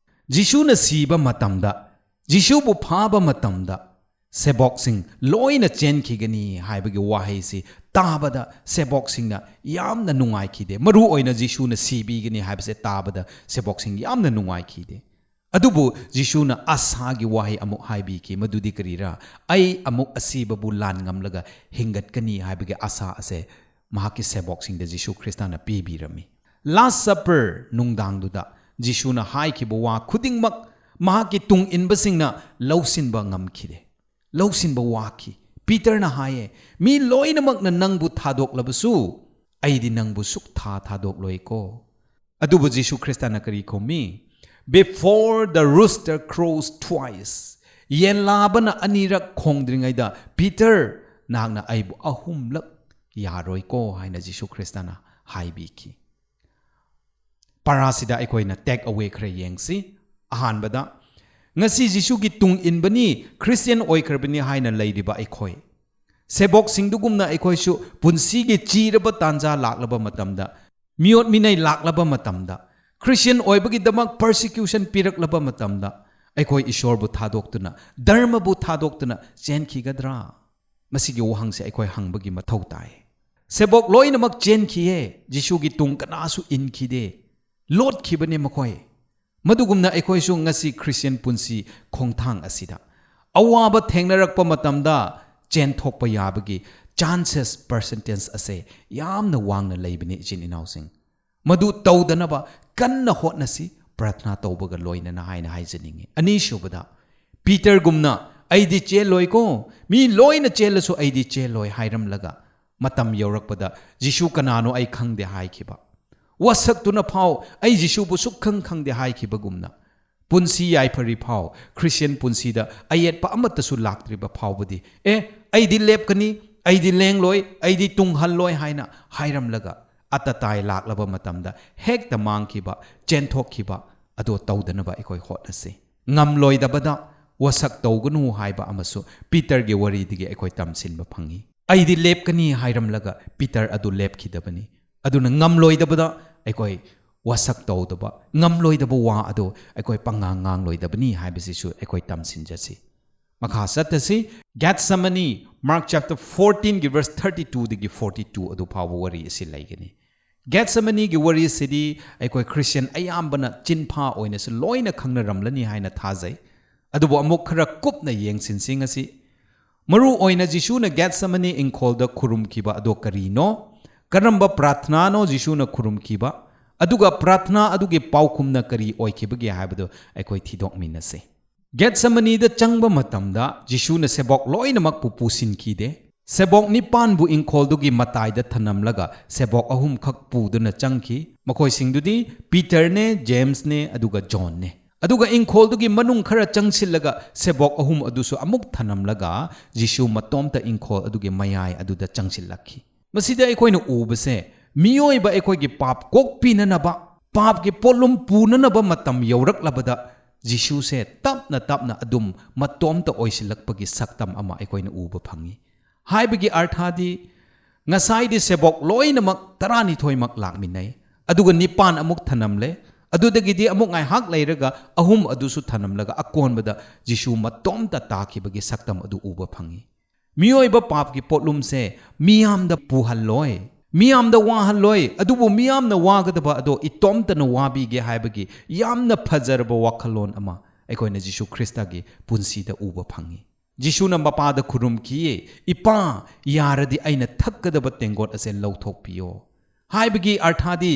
ꯖꯤꯁꯨꯅ ꯁꯤꯕ ꯃꯇꯝꯗ, ꯖꯤꯁꯨꯕꯨ ꯐꯥꯕ ꯃꯇꯝꯗ ꯁꯦꯕꯣꯛꯁꯤꯡ ꯂꯣꯏꯅ ꯆꯦꯟꯈꯤꯒꯅꯤ ꯍꯥꯏꯕꯒꯤ ꯋꯥꯍꯩꯁꯤ ꯇꯥꯕꯗ ꯁꯦꯕꯣꯛꯁꯤꯡꯅ ꯌꯥꯝꯅ ꯅꯨꯡꯉꯥꯏꯈꯤꯗꯦ꯫ ꯃꯔꯨ ꯑꯣꯏꯅ ꯖꯤꯁꯨꯅ ꯁꯤꯕꯤꯒꯅꯤ ꯍꯥꯏꯕꯁꯦ ꯇꯥꯕꯗ ꯁꯦꯕꯣꯛꯁꯤꯡ ꯌꯥꯝꯅ ꯅꯨꯡꯉꯥꯏꯈꯤꯗꯦ꯫ ꯑꯗꯨꯕꯨ ꯖꯤꯁꯨꯅ ꯑꯁꯥꯒꯤ ꯋꯥꯍꯩ ꯑꯃꯨꯛ ꯍꯥꯏꯕꯤꯈꯤ, ꯃꯗꯨꯗꯤ ꯀꯔꯤꯔꯥ? "ꯑꯩ ꯑꯃꯨꯛ ꯑꯁꯤꯕꯕꯨ ꯂꯥꯟ ꯉꯝꯂꯒ ꯍꯤꯡꯒꯠꯀꯅꯤ" ꯍꯥꯏꯕꯒꯤ ꯑꯁꯥ ꯑꯁꯦ ꯃꯍꯥꯛꯀꯤ ꯁꯦꯕꯣꯛꯁꯤꯡꯗ ꯖꯤꯁꯨ ꯈ꯭ꯔꯤꯁꯇꯅ ꯄꯤꯕꯤꯔꯝꯃꯤ꯫ Last Supper ꯅꯨꯡꯗꯥꯡꯗꯨꯗ ꯖꯤꯁꯨꯅ ꯍꯥꯏꯈꯤꯕ ꯋꯥ ꯈꯨꯗꯤꯡꯃꯛ ꯃꯍꯥꯛꯀꯤ ꯇꯨꯡ ꯏꯟꯕꯁꯤꯡꯅ ꯂꯧꯁꯤꯟꯕ ꯉꯝꯈꯤꯗꯦ꯫ ꯂꯧꯁꯤꯟꯕ ꯋꯥꯈꯤ꯫ ꯄꯤꯇꯔꯅ ꯍꯥꯏꯌꯦ, "ꯃꯤ ꯂꯣꯏꯅꯃꯛꯅ ꯅꯪꯕꯨ ꯊꯥꯗꯣꯛꯂꯕꯁꯨ ꯑꯩꯗꯤ ꯅꯪꯕꯨ ꯁꯨꯛꯊꯥ ꯊꯥꯗꯣꯛꯂꯣꯏꯀꯣ"꯫ ꯑꯗꯨꯕꯨ ꯖꯤꯁꯨ ꯈ꯭ꯔꯤꯁꯇꯅ ꯀꯔꯤ ꯈꯨꯝꯃꯤ? "Before the rooster crows twice, ꯌꯦꯟꯂꯥꯕꯅ ꯑꯅꯤꯔꯛ ꯈꯣꯡꯗ꯭ꯔꯤꯉꯩꯗ, ꯄꯤꯇꯔ, ꯅꯍꯥꯛꯅ ꯑꯩꯕꯨ ꯑꯍꯨꯝꯂꯛ ꯌꯥꯔꯣꯏꯀꯣ" ꯍꯥꯏꯅ ꯖꯤꯁꯨ ꯈ꯭ꯔꯤꯁꯇꯅ ꯍꯥꯏꯕꯤꯈꯤ꯫ ꯄꯔꯥꯁꯤꯗ ꯑꯩꯈꯣꯏꯅ take away ꯈꯔ ꯌꯦꯡꯁꯤ꯫ ꯑꯍꯥꯟꯕꯗ, ꯉꯁꯤ ꯖꯤꯁꯨꯒꯤ ꯇꯨꯡ ꯏꯟꯕꯅꯤ, ꯈ꯭ꯔꯤꯁꯇꯤꯌꯟ ꯑꯣꯏꯈ꯭ꯔꯕꯅꯤ ꯍꯥꯏꯅ ꯂꯩꯔꯤꯕ ꯑꯩꯈꯣꯏ, ꯁꯦꯕꯣꯛꯁꯤꯡꯗꯨꯒꯨꯝꯅ ꯑꯩꯈꯣꯏꯁꯨ ꯄꯨꯟꯁꯤꯒꯤ ꯆꯤꯔꯕ ꯇꯥꯟꯖꯥ ꯂꯥꯛꯂꯕ ꯃꯇꯝꯗ, ꯃꯤꯑꯣꯠ ꯃꯤꯅꯩ ꯂꯥꯛꯂꯕ ꯃꯇꯝꯗ, ꯈ꯭ꯔꯤꯁꯇꯤꯌꯟ ꯑꯣꯏꯕꯒꯤꯗꯃꯛ persecution ꯄꯤꯔꯛꯂꯕ ꯃꯇꯝꯗ, ꯑꯩꯈꯣꯏ ꯏꯁꯣꯔꯕꯨ ꯊꯥꯗꯣꯛꯇꯨꯅ, ꯙꯔꯃꯕꯨ ꯊꯥꯗꯣꯛꯇꯨꯅ ꯆꯦꯟꯈꯤꯒꯗ꯭ꯔꯥ? ꯃꯁꯤꯒꯤ ꯋꯥꯍꯪꯁꯦ ꯑꯩꯈꯣꯏ ꯍꯪꯕꯒꯤ ꯃꯊꯧ ꯇꯥꯏ꯫ ꯁꯦꯕꯣꯛ ꯂꯣꯏꯅꯃꯛ ꯆꯦꯟꯈꯤꯌꯦ, ꯖꯤꯁꯨꯒꯤ ꯇꯨꯡ ꯀꯅꯥꯁꯨ ꯏꯟꯈꯤꯗꯦ, ꯂꯣꯠꯈꯤꯕꯅꯦ ꯃꯈꯣꯏ꯫ ꯃꯗꯨꯒꯨꯝꯅ ꯑꯩꯈꯣꯏꯁꯨ ꯉꯁꯤ ꯈ꯭ꯔꯤꯁꯇꯤꯌꯟ ꯄꯨꯟꯁꯤ ꯈꯣꯡꯊꯥꯡ ꯑꯁꯤꯗ ꯑꯋꯥꯕ ꯊꯦꯡꯅꯔꯛꯄ ꯃꯇꯝꯗ ꯆꯦꯟꯊꯣꯛꯄ ꯌꯥꯕꯒꯤ chances, percentage ꯑꯁꯦ ꯌꯥꯝꯅ ꯋꯥꯡꯅ ꯂꯩꯕꯅꯤ, ꯏꯆꯤꯟ ꯏꯅꯥꯎꯁꯤꯡ꯫ ꯃꯗꯨ ꯇꯧꯗꯅꯕ ꯀꯟꯅ ꯍꯣꯠꯅꯁꯤ, ꯄ꯭ꯔꯊꯅꯥ ꯇꯧꯕꯒ ꯂꯣꯏꯅꯅ ꯍꯥꯏꯅ ꯍꯥꯏꯖꯅꯤꯡꯉꯤ꯫ ꯑꯅꯤꯁꯨꯕꯗ, ꯄꯤꯇꯔꯒꯨꯝꯅ "ꯑꯩꯗꯤ ꯆꯦꯜꯂꯣꯏꯀꯣ, ꯃꯤ ꯂꯣꯏꯅ ꯆꯦꯜꯂꯁꯨ ꯑꯩꯗꯤ ꯆꯦꯜꯂꯣꯏ" ꯍꯥꯏꯔꯝꯂꯒ, ꯃꯇꯝ ꯌꯧꯔꯛꯄꯗ "ꯖꯤꯁꯨ ꯀꯅꯥꯅꯣ ꯑꯩ ꯈꯪꯗꯦ" ꯍꯥꯏꯈꯤꯕ, ꯋꯥꯁꯛꯇꯨꯅ ꯐꯥꯎ "ꯑꯩ ꯖꯤꯁꯨꯕꯨ ꯁꯨꯛꯈꯪ ꯈꯪꯗꯦ" ꯍꯥꯏꯈꯤꯕꯒꯨꯝꯅ, ꯄꯨꯟꯁꯤ ꯌꯥꯏꯐꯔꯤ ꯐꯥꯎ ꯈ꯭ꯔꯤꯁꯇꯤꯌꯟ ꯄꯨꯟꯁꯤꯗ ꯑꯌꯦꯠꯄ ꯑꯃꯠꯇꯁꯨ ꯂꯥꯛꯇ꯭ꯔꯤꯕ ꯐꯥꯎꯕꯗꯤ, "ꯑꯦ, ꯑꯩꯗꯤ ꯂꯦꯞꯀꯅꯤ, ꯑꯩꯗꯤ ꯂꯦꯡꯂꯣꯏ, ꯑꯩꯗꯤ ꯇꯨꯡꯍꯜꯂꯣꯏ" ꯍꯥꯏꯅ ꯍꯥꯏꯔꯝꯂꯒ, ꯑꯇꯇꯥꯏ ꯂꯥꯛꯂꯕ ꯃꯇꯝꯗ ꯍꯦꯛꯇ ꯃꯥꯡꯈꯤꯕ, ꯆꯦꯟꯊꯣꯛꯈꯤꯕ ꯑꯗꯣ ꯇꯧꯗꯅꯕ ꯑꯩꯈꯣꯏ ꯍꯣꯠꯅꯁꯤ꯫ ꯉꯝꯂꯣꯏꯗꯕꯗ ꯋꯥꯁꯛ ꯇꯧꯒꯅꯨ ꯍꯥꯏꯕ ꯑꯃꯁꯨ ꯄꯤꯇꯔꯒꯤ ꯋꯥꯔꯤꯗꯒꯤ ꯑꯩꯈꯣꯏ ꯇꯝꯁꯤꯟꯕ ꯐꯪꯏ꯫ "ꯑꯩꯗꯤ ꯂꯦꯞꯀꯅꯤ" ꯍꯥꯏꯔꯝꯂꯒ ꯄꯤꯇꯔ ꯑꯗꯨ ꯂꯦꯞꯈꯤꯗꯕꯅꯤ꯫ ꯑꯗꯨꯅ ꯉꯝꯂꯣꯏꯗꯕꯗ ꯑꯩꯈꯣꯏ ꯋꯥꯁꯛ ꯇꯧꯗꯕ, ꯉꯝꯂꯣꯏꯗꯕ ꯋꯥ ꯑꯗꯨ ꯑꯩꯈꯣꯏ ꯄꯉꯥꯡ ꯉꯥꯡꯂꯣꯏꯗꯕꯅꯤ ꯍꯥꯏꯕꯁꯤꯁꯨ ꯑꯩꯈꯣꯏ ꯇꯝꯁꯤꯟꯖꯁꯤ꯫ ꯃꯈꯥ ꯆꯠꯇꯁꯤ꯫ ꯒꯦꯠꯁꯦꯃꯅꯤ, Mark chapter fourteen ꯒꯤ verse thirty two ꯗꯒꯤ forty two ꯑꯗꯨ ꯐꯥꯎꯕ ꯋꯥꯔꯤ ꯑꯁꯤ ꯂꯩꯒꯅꯤ꯫ ꯒꯦꯠꯁꯦꯃꯅꯤꯒꯤ ꯋꯥꯔꯤ ꯑꯁꯤꯗꯤ ꯑꯩꯈꯣꯏ ꯈ꯭ꯔꯤꯁꯇꯤꯌꯟ ꯑꯌꯥꯝꯕꯅ ꯆꯤꯟꯐꯥ ꯑꯣꯏꯅꯁꯨ ꯂꯣꯏꯅ ꯈꯪꯅꯔꯝꯂꯅꯤ ꯍꯥꯏꯅ ꯊꯥꯖꯩ꯫ ꯑꯗꯨꯕꯨ ꯑꯃꯨꯛ ꯈꯔ ꯀꯨꯞꯅ ꯌꯦꯡꯁꯤꯟꯁꯤ ꯉꯁꯤ꯫ ꯃꯔꯨ ꯑꯣꯏꯅ ꯖꯤꯁꯨꯅ ꯒꯦꯠꯁꯦꯃꯅꯤ ꯏꯪꯈꯣꯜꯗ ꯈꯨꯔꯨꯝꯈꯤꯕ ꯑꯗꯣ ꯀꯔꯤꯅꯣ? ꯀꯔꯝꯕ ꯄ꯭ꯔꯥꯊꯅꯥꯅꯣ ꯖꯤꯁꯨꯅ ꯈꯨꯔꯨꯝꯈꯤꯕ? ꯑꯗꯨꯒ ꯄ꯭ꯔꯥꯊꯅꯥ ꯑꯗꯨꯒꯤ ꯄꯥꯎꯈꯨꯝꯅ ꯀꯔꯤ ꯑꯣꯏꯈꯤꯕꯒꯦ ꯍꯥꯏꯕꯗꯨ ꯑꯩꯈꯣꯏ ꯊꯤꯗꯣꯛꯃꯤꯟꯅꯁꯤ꯫ ꯒꯦꯠꯁꯦꯃꯅꯤꯗ ꯆꯪꯕ ꯃꯇꯝꯗ ꯖꯤꯁꯨꯅ ꯁꯦꯕꯣꯛ ꯂꯣꯏꯅꯃꯛꯄꯨ ꯄꯨꯁꯤꯟꯈꯤꯗꯦ꯫ ꯁꯦꯕꯣꯛ ꯅꯤꯄꯥꯟꯕꯨ ꯏꯪꯈꯣꯜꯗꯨꯒꯤ ꯃꯇꯥꯏꯗ ꯊꯅꯝꯂꯒ ꯁꯦꯕꯣꯛ ꯑꯍꯨꯝꯈꯛ ꯄꯨꯗꯨꯅ ꯆꯪꯈꯤ꯫ ꯃꯈꯣꯏꯁꯤꯡꯗꯨꯗꯤ ꯄꯤꯇꯔꯅꯦ, ꯖꯦꯝꯁꯅꯦ, ꯑꯗꯨꯒ ꯖꯣꯟꯅꯦ꯫ ꯑꯗꯨꯒ ꯏꯪꯈꯣꯜꯗꯨꯒꯤ ꯃꯅꯨꯡ ꯈꯔ ꯆꯪꯁꯤꯜꯂꯒ ꯁꯦꯕꯣꯛ ꯑꯍꯨꯝ ꯑꯗꯨꯁꯨ ꯑꯃꯨꯛ ꯊꯅꯝꯂꯒ ꯖꯤꯁꯨ ꯃꯇꯣꯝꯇ ꯏꯪꯈꯣꯜ ꯑꯗꯨꯒꯤ ꯃꯌꯥꯏ ꯑꯗꯨꯗ ꯆꯪꯁꯤꯜꯂꯛꯈꯤ꯫ ꯃꯁꯤꯗ ꯑꯩꯈꯣꯏꯅ ꯎꯕꯁꯦ, ꯃꯤꯑꯣꯏꯕ ꯑꯩꯈꯣꯏꯒꯤ ꯄꯥꯞ ꯀꯣꯛꯄꯤꯅꯅꯕ, ꯄꯥꯞꯀꯤ ꯄꯣꯠꯂꯨꯝ ꯄꯨꯅꯅꯕ ꯃꯇꯝ ꯌꯧꯔꯛꯂꯕꯗ ꯖꯤꯁꯨꯁꯦ ꯇꯞꯅ ꯇꯞꯅ ꯑꯗꯨꯝ ꯃꯇꯣꯝꯇ ꯑꯣꯏꯁꯤꯜꯂꯛꯄꯒꯤ ꯁꯛꯇꯝ ꯑꯃ ꯑꯩꯈꯣꯏꯅ ꯎꯕ ꯐꯪꯉꯤ꯫ ꯍꯥꯏꯕꯒꯤ ꯑꯔꯊꯥꯗꯤ, ꯉꯁꯥꯏꯗꯤ ꯁꯦꯕꯣꯛ ꯂꯣꯏꯅꯃꯛ ꯇꯔꯥꯅꯤꯊꯣꯏꯃꯛ ꯂꯥꯛꯃꯤꯟꯅꯩ, ꯑꯗꯨꯒ ꯅꯤꯄꯥꯟ ꯑꯃꯨꯛ ꯊꯅꯝꯂꯦ, ꯑꯗꯨꯗꯒꯤꯗꯤ ꯑꯃꯨꯛ ꯉꯥꯏꯍꯥꯛ ꯂꯩꯔꯒ ꯑꯍꯨꯝ ꯑꯗꯨꯁꯨ ꯊꯅꯝꯂꯒ ꯑꯀꯣꯟꯕꯗ ꯖꯤꯁꯨ ꯃꯇꯣꯝꯇ ꯇꯥꯈꯤꯕꯒꯤ ꯁꯛꯇꯝ ꯑꯗꯨ ꯎꯕ ꯐꯪꯉꯤ꯫ ꯃꯤꯑꯣꯏꯕ ꯄꯥꯞꯀꯤ ꯄꯣꯠꯂꯨꯝꯁꯦ ꯃꯤꯌꯥꯝꯗ ꯄꯨꯍꯜꯂꯣꯏ, ꯃꯤꯌꯥꯝꯗ ꯋꯥꯍꯜꯂꯣꯏ, ꯑꯗꯨꯕꯨ ꯃꯤꯌꯥꯝꯅ ꯋꯥꯒꯗꯕ ꯑꯗꯣ ꯏꯇꯣꯝꯇꯅ ꯋꯥꯕꯤꯒꯦ ꯍꯥꯏꯕꯒꯤ ꯌꯥꯝꯅ ꯐꯖꯔꯕ ꯋꯥꯈꯜꯂꯣꯟ ꯑꯃ ꯑꯩꯈꯣꯏꯅ ꯖꯤꯁꯨ ꯈ꯭ꯔꯤꯁꯇꯒꯤ ꯄꯨꯟꯁꯤꯗ ꯎꯕ ꯐꯪꯉꯤ꯫ ꯖꯤꯁꯨꯅ ꯃꯄꯥꯗ ꯈꯨꯔꯨꯝꯈꯤꯌꯦ, "ꯏꯄꯥ, ꯌꯥꯔꯗꯤ ꯑꯩꯅ ꯊꯛꯀꯗꯕ ꯇꯦꯡꯀꯣꯠ ꯑꯁꯦ ꯂꯧꯊꯣꯛꯄꯤꯌꯣ"꯫ ꯍꯥꯏꯕꯒꯤ ꯑꯔꯊꯥꯗꯤ,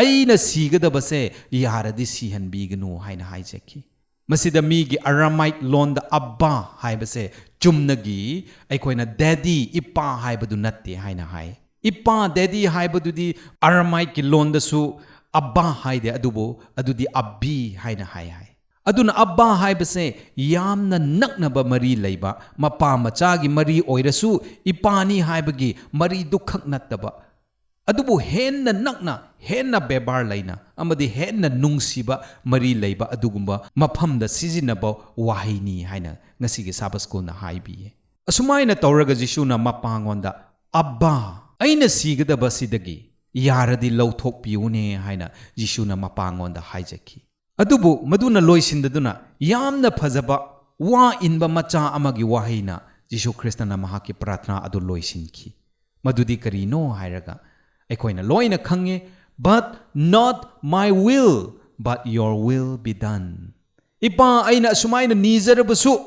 "ꯑꯩꯅ ꯁꯤꯒꯗꯕꯁꯦ ꯌꯥꯔꯗꯤ ꯁꯤꯍꯟꯕꯤꯒꯅꯨ" ꯍꯥꯏꯅ ꯍꯥꯏꯖꯈꯤ꯫ ꯃꯁꯤꯗ ꯃꯤꯒꯤ ꯑꯔꯥꯃꯥꯏꯛ ꯂꯣꯟꯗ "ꯑꯕ꯭ꯕꯥ" ꯍꯥꯏꯕꯁꯦ ꯆꯨꯝꯅꯒꯤ ꯑꯩꯈꯣꯏꯅ "ꯗꯦꯗꯤ, ꯏꯄꯥ" ꯍꯥꯏꯕꯗꯨ ꯅꯠꯇꯦ ꯍꯥꯏꯅ ꯍꯥꯏ꯫ "ꯏꯄꯥ, ꯗꯦꯗꯤ" ꯍꯥꯏꯕꯗꯨꯗꯤ ꯑꯔꯥꯃꯥꯏꯛꯀꯤ ꯂꯣꯟꯗꯁꯨ "ꯑꯕ꯭ꯕꯥ" ꯍꯥꯏꯗꯦ, ꯑꯗꯨꯕꯨ ꯑꯗꯨꯗꯤ "ꯑꯕꯤ" ꯍꯥꯏꯅ ꯍꯥꯏ ꯍꯥꯏ꯫ ꯑꯗꯨꯅ "ꯑꯕ꯭ꯕꯥ" ꯍꯥꯏꯕꯁꯦ ꯌꯥꯝꯅ ꯅꯛꯅꯕ ꯃꯔꯤ ꯂꯩꯕ, ꯃꯄꯥ ꯃꯆꯥꯒꯤ ꯃꯔꯤ ꯑꯣꯏꯔꯁꯨ, ꯏꯄꯥꯅꯤ ꯍꯥꯏꯕꯒꯤ ꯃꯔꯤꯗꯨꯈꯛ ꯅꯠꯇꯕ, ꯑꯗꯨꯕꯨ ꯍꯦꯟꯅ ꯅꯛꯅ, ꯍꯦꯟꯅ ꯕꯦꯕꯥꯔ ꯂꯩꯅ ꯑꯃꯗꯤ ꯍꯦꯟꯅ ꯅꯨꯡꯁꯤꯕ ꯃꯔꯤ ꯂꯩꯕ ꯑꯗꯨꯒꯨꯝꯕ ꯃꯐꯝꯗ ꯁꯤꯖꯤꯟꯅꯕ ꯋꯥꯍꯩꯅꯤ ꯍꯥꯏꯅ ꯉꯁꯤꯒꯤ Sabbath Schoolꯅ ꯍꯥꯏꯕꯤꯌꯦ꯫ ꯑꯁꯨꯃꯥꯏꯅ ꯇꯧꯔꯒ ꯖꯤꯁꯨꯅ ꯃꯄꯥꯉꯣꯟꯗ, "ꯑꯕ꯭ꯕꯥ, ꯑꯩꯅ ꯁꯤꯒꯗꯕꯁꯤꯗꯒꯤ ꯌꯥꯔꯗꯤ ꯂꯧꯊꯣꯛꯄꯤꯌꯨꯅꯦ" ꯍꯥꯏꯅ ꯖꯤꯁꯨꯅ ꯃꯄꯥꯉꯣꯟꯗ ꯍꯥꯏꯖꯈꯤ꯫ ꯑꯗꯨꯕꯨ ꯃꯗꯨꯅ ꯂꯣꯏꯁꯤꯟꯗꯗꯨꯅ ꯌꯥꯝꯅ ꯐꯖꯕ ꯋꯥ ꯏꯟꯕ ꯃꯆꯥ ꯑꯃꯒꯤ ꯋꯥꯍꯩꯅ ꯖꯤꯁꯨ ꯈ꯭ꯔꯤꯁꯇꯅ ꯃꯍꯥꯛꯀꯤ ꯄ꯭ꯔꯥꯊꯅꯥ ꯑꯗꯨ ꯂꯣꯏꯁꯤꯟꯈꯤ꯫ ꯃꯗꯨꯗꯤ ꯀꯔꯤꯅꯣ ꯍꯥꯏꯔꯒ ꯑꯩꯈꯣꯏꯅ ꯂꯣꯏꯅ ꯈꯪꯉꯦ, "But not my will, but your will be done." "ꯏꯄꯥ, ꯑꯩꯅ ꯑꯁꯨꯃꯥꯏꯅ ꯅꯤꯖꯔꯕꯁꯨ,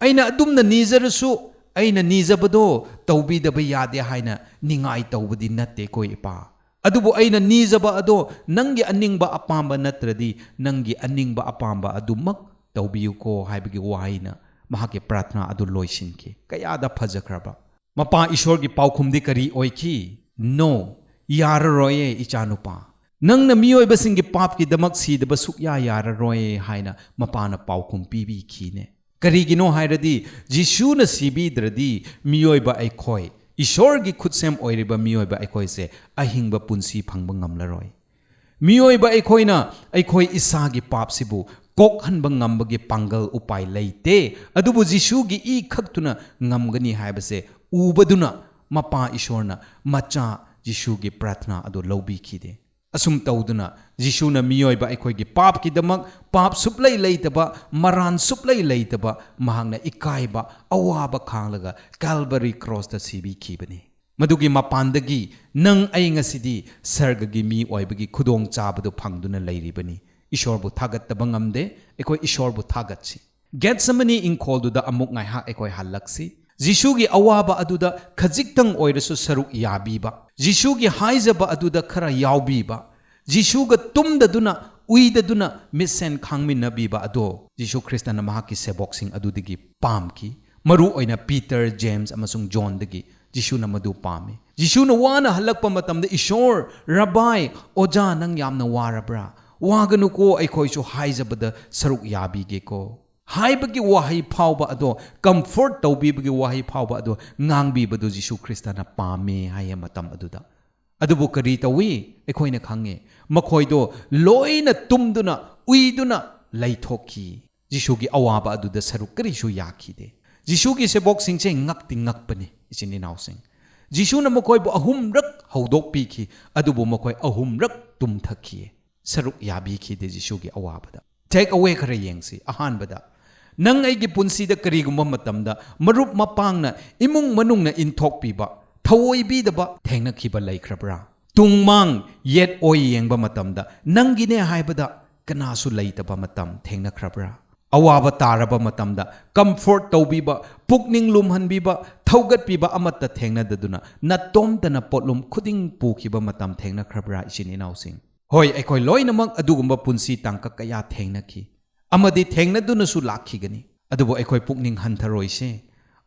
ꯑꯩꯅ ꯑꯗꯨꯝꯅ ꯅꯤꯖꯔꯁꯨ, ꯑꯩꯅ ꯅꯤꯖꯕꯗꯣ ꯇꯧꯕꯤꯗꯕ ꯌꯥꯗꯦ ꯍꯥꯏꯅ ꯅꯤꯡꯉꯥꯏ ꯇꯧꯕꯗꯤ ꯅꯠꯇꯦꯀꯣ, ꯏꯄꯥ꯫ ꯑꯗꯨꯕꯨ ꯑꯩꯅ ꯅꯤꯖꯕ ꯑꯗꯣ ꯅꯪꯒꯤ ꯑꯅꯤꯡꯕ ꯑꯄꯥꯝꯕ ꯅꯠꯇ꯭ꯔꯗꯤ ꯅꯪꯒꯤ ꯑꯅꯤꯡꯕ ꯑꯄꯥꯝꯕ ꯑꯗꯨꯃꯛ ꯇꯧꯕꯤꯌꯨꯀꯣ" ꯍꯥꯏꯕꯒꯤ ꯋꯥꯍꯩꯅ ꯃꯍꯥꯛꯀꯤ ꯄ꯭ꯔꯥꯊꯅꯥ ꯑꯗꯨ ꯂꯣꯏꯁꯤꯟꯈꯤ꯫ ꯀꯌꯥꯗ ꯐꯖꯈ꯭ꯔꯕ! ꯃꯄꯥ ꯏꯁꯣꯔꯒꯤ ꯄꯥꯎꯈꯨꯝꯗꯤ ꯀꯔꯤ ꯑꯣꯏꯈꯤ? "No, ꯌꯥꯔꯔꯣꯏꯌꯦ, ꯏꯆꯥꯅꯨꯄꯥ꯫ ꯅꯪꯅ ꯃꯤꯑꯣꯏꯕꯁꯤꯡꯒꯤ ꯄꯥꯞꯀꯤꯗꯃꯛ ꯁꯤꯗꯕ ꯁꯨꯛꯌꯥ ꯌꯥꯔꯔꯣꯏ" ꯍꯥꯏꯅ ꯃꯄꯥꯅ ꯄꯥꯎꯈꯨꯝ ꯄꯤꯕꯤꯈꯤꯅꯦ꯫ ꯀꯔꯤꯒꯤꯅꯣ ꯍꯥꯏꯔꯗꯤ, ꯖꯤꯁꯨꯅ ꯁꯤꯕꯤꯗ꯭ꯔꯗꯤ ꯃꯤꯑꯣꯏꯕ ꯑꯩꯈꯣꯏ, ꯏꯁꯣꯔꯒꯤ ꯈꯨꯠꯁꯦꯝ ꯑꯣꯏꯔꯤꯕ ꯃꯤꯑꯣꯏꯕ ꯑꯩꯈꯣꯏꯁꯦ ꯑꯍꯤꯡꯕ ꯄꯨꯟꯁꯤ ꯐꯪꯕ ꯉꯝꯂꯔꯣꯏ꯫ ꯃꯤꯑꯣꯏꯕ ꯑꯩꯈꯣꯏꯅ ꯑꯩꯈꯣꯏ ꯏꯁꯥꯒꯤ ꯄꯥꯞꯁꯤꯕꯨ ꯀꯣꯛꯍꯟꯕ ꯉꯝꯕꯒꯤ ꯄꯥꯡꯒꯜ, ꯎꯄꯥꯏ ꯂꯩꯇꯦ꯫ ꯑꯗꯨꯕꯨ ꯖꯤꯁꯨꯒꯤ ꯏ ꯈꯛꯇꯨꯅ ꯉꯝꯒꯅꯤ ꯍꯥꯏꯕꯁꯦ ꯎꯕꯗꯨꯅ ꯃꯄꯥ ꯏꯁꯣꯔꯅ ꯃꯆꯥ ꯖꯤꯁꯨꯒꯤ ꯄ꯭ꯔꯥꯊꯅꯥ ꯑꯗꯨ ꯂꯧꯕꯤꯈꯤꯗꯦ꯫ ꯑꯁꯨꯝ ꯇꯧꯗꯨꯅ ꯖꯤꯁꯨꯅ ꯃꯤꯑꯣꯏꯕ ꯑꯩꯈꯣꯏꯒꯤ ꯄꯥꯞꯀꯤꯗꯃꯛ, ꯄꯥꯞ ꯁꯨꯞꯂꯩ ꯂꯩꯇꯕ, ꯃꯔꯥꯟ ꯁꯨꯞꯂꯩ ꯂꯩꯇꯕ, ꯃꯍꯥꯛꯅ ꯏꯀꯥꯏꯕ, ꯑꯋꯥꯕ ꯈꯥꯡꯂꯒ ꯀꯦꯜꯕꯔꯤ ꯀ꯭ꯔꯣꯁꯇ ꯁꯤꯕꯤꯈꯤꯕꯅꯤ꯫ ꯃꯗꯨꯒꯤ ꯃꯄꯥꯟꯗꯒꯤ ꯅꯪ ꯑꯩ ꯉꯁꯤꯗꯤ ꯁꯔꯒꯒꯤ ꯃꯤ ꯑꯣꯏꯕꯒꯤ ꯈꯨꯗꯣꯡꯆꯥꯕꯗꯨ ꯐꯪꯗꯨꯅ ꯂꯩꯔꯤꯕꯅꯤ꯫ ꯏꯁꯣꯔꯕꯨ ꯊꯥꯒꯠꯇꯕ ꯉꯝꯗꯦ꯫ ꯑꯩꯈꯣꯏ ꯏꯁꯣꯔꯕꯨ ꯊꯥꯒꯠꯁꯤ꯫ ꯒꯦꯠꯁꯦꯃꯅꯤ ꯏꯪꯈꯣꯜꯗꯨꯗ ꯑꯃꯨꯛ ꯉꯥꯏꯍꯥꯛ ꯑꯩꯈꯣꯏ ꯍꯜꯂꯛꯁꯤ꯫ ꯖꯤꯁꯨꯒꯤ ꯑꯋꯥꯕ ꯑꯗꯨꯗ ꯈꯖꯤꯛꯇꯪ ꯑꯣꯏꯔꯁꯨ ꯁꯔꯨꯛ ꯌꯥꯕꯤꯕ, ꯖꯤꯁꯨꯒꯤ ꯍꯥꯏꯖꯕ ꯑꯗꯨꯗ ꯈꯔ ꯌꯥꯎꯕꯤꯕ, ꯖꯤꯁꯨꯒ ꯇꯨꯝꯗꯗꯨꯅ, ꯎꯏꯗꯗꯨꯅ ꯃꯤꯠꯁꯦꯟ ꯈꯥꯡꯃꯤꯟꯅꯕꯤꯕ ꯑꯗꯣ ꯖꯤꯁꯨ ꯈ꯭ꯔꯤꯁꯇꯅ ꯃꯍꯥꯛꯀꯤ ꯁꯦꯕꯣꯛꯁꯤꯡ ꯑꯗꯨꯗꯒꯤ ꯄꯥꯝꯈꯤ꯫ ꯃꯔꯨ ꯑꯣꯏꯅ ꯄꯤꯇꯔ, ꯖꯦꯝꯁ ꯑꯃꯁꯨꯡ ꯖꯣꯟꯗꯒꯤ ꯖꯤꯁꯨꯅ ꯃꯗꯨ ꯄꯥꯝꯃꯤ꯫ ꯖꯤꯁꯨꯅ ꯋꯥꯅ ꯍꯜꯂꯛꯄ ꯃꯇꯝꯗ, "ꯏꯁꯣꯔ, ꯔꯕꯥꯏ, ꯑꯣꯖꯥ, ꯅꯪ ꯌꯥꯝꯅ ꯋꯥꯔꯕ꯭ꯔꯥ? ꯋꯥꯒꯅꯨꯀꯣ, ꯑꯩꯈꯣꯏꯁꯨ ꯍꯥꯏꯖꯕꯗ ꯁꯔꯨꯛ ꯌꯥꯕꯤꯒꯦꯀꯣ" ꯍꯥꯏꯕꯒꯤ ꯋꯥꯍꯩ ꯐꯥꯎꯕ ꯑꯗꯣ, ꯀꯝꯐꯣꯔꯠ ꯇꯧꯕꯤꯕꯒꯤ ꯋꯥꯍꯩ ꯐꯥꯎꯕ ꯑꯗꯣ ꯉꯥꯡꯕꯤꯕꯗꯨ ꯖꯤꯁꯨ ꯈ꯭ꯔꯤꯁꯇꯅ ꯄꯥꯝꯃꯦ ꯍꯥꯏꯌꯦ ꯃꯇꯝ ꯑꯗꯨꯗ꯫ ꯑꯗꯨꯕꯨ ꯀꯔꯤ ꯇꯧꯏ? ꯑꯩꯈꯣꯏꯅ ꯈꯪꯉꯤ, ꯃꯈꯣꯏꯗꯣ ꯂꯣꯏꯅ ꯇꯨꯝꯗꯨꯅ, ꯎꯏꯗꯨꯅ ꯂꯩꯊꯣꯛꯈꯤ꯫ ꯖꯤꯁꯨꯒꯤ ꯑꯋꯥꯕ ꯑꯗꯨꯗ ꯁꯔꯨꯛ ꯀꯔꯤꯁꯨ ꯌꯥꯈꯤꯗꯦ꯫ ꯖꯤꯁꯨꯒꯤ ꯁꯦꯕꯣꯛꯁꯤꯡꯁꯦ ꯉꯛꯇꯤ ꯉꯛꯄꯅꯤ, ꯏꯆꯤꯟ ꯏꯅꯥꯎꯁꯤꯡ꯫ ꯖꯤꯁꯨꯅ ꯃꯈꯣꯏꯕꯨ ꯑꯍꯨꯝꯔꯛ ꯍꯧꯗꯣꯛꯄꯤꯈꯤ, ꯑꯗꯨꯕꯨ ꯃꯈꯣꯏ ꯑꯍꯨꯝꯔꯛ ꯇꯨꯝꯊꯈꯤꯌꯦ꯫ ꯁꯔꯨꯛ ꯌꯥꯕꯤꯈꯤꯗꯦ ꯖꯤꯁꯨꯒꯤ ꯑꯋꯥꯕꯗ꯫ Take away ꯈꯔ ꯌꯦꯡꯁꯤ꯫ ꯑꯍꯥꯟꯕꯗ, ꯅꯪ ꯑꯩꯒꯤ ꯄꯨꯟꯁꯤꯗ ꯀꯔꯤꯒꯨꯝꯕ ꯃꯇꯝꯗ ꯃꯔꯨꯞ ꯃꯄꯥꯡꯅ, ꯏꯃꯨꯡ ꯃꯅꯨꯡꯅ ꯏꯟꯊꯣꯛꯄꯤꯕ, ꯊꯑꯣꯏꯕꯤꯗꯕ ꯊꯦꯡꯅꯈꯤꯕ ꯂꯩꯈ꯭ꯔꯕ꯭ꯔꯥ? ꯇꯨꯡꯃꯥꯡ ꯌꯦꯠ ꯑꯣꯏ ꯌꯦꯡꯕ ꯃꯇꯝꯗ ꯅꯪꯒꯤꯅꯦ ꯍꯥꯏꯕꯗ ꯀꯅꯥꯁꯨ ꯂꯩꯇꯕ ꯃꯇꯝ ꯊꯦꯡꯅꯈ꯭ꯔꯕ꯭ꯔꯥ? ꯑꯋꯥꯕ ꯇꯥꯔꯕ ꯃꯇꯝꯗ comfort ꯇꯧꯕꯤꯕ, ꯄꯨꯛꯅꯤꯡ ꯂꯨꯝꯍꯟꯕꯤꯕ, ꯊꯧꯒꯠꯄꯤꯕ ꯑꯃꯠꯇ ꯊꯦꯡꯅꯗꯗꯨꯅ ꯅꯇꯣꯝꯇꯅ ꯄꯣꯠꯂꯨꯝ ꯈꯨꯗꯤꯡ ꯄꯨꯈꯤꯕ ꯃꯇꯝ ꯊꯦꯡꯅꯈ꯭ꯔꯕ꯭ꯔꯥ, ꯏꯆꯤꯟ ꯏꯅꯥꯎꯁꯤꯡ? ꯍꯣꯏ, ꯑꯩꯈꯣꯏ ꯂꯣꯏꯅꯃꯛ ꯑꯗꯨꯒꯨꯝꯕ ꯄꯨꯟꯁꯤ ꯇꯥꯡꯀꯛ ꯀꯌꯥ ꯊꯦꯡꯅꯈꯤ ꯑꯃꯗꯤ ꯊꯦꯡꯅꯗꯨꯅꯁꯨ ꯂꯥꯛꯈꯤꯒꯅꯤ꯫ ꯑꯗꯨꯕꯨ ꯑꯩꯈꯣꯏ ꯄꯨꯛꯅꯤꯡ ꯍꯟꯊꯔꯣꯏꯁꯦ꯫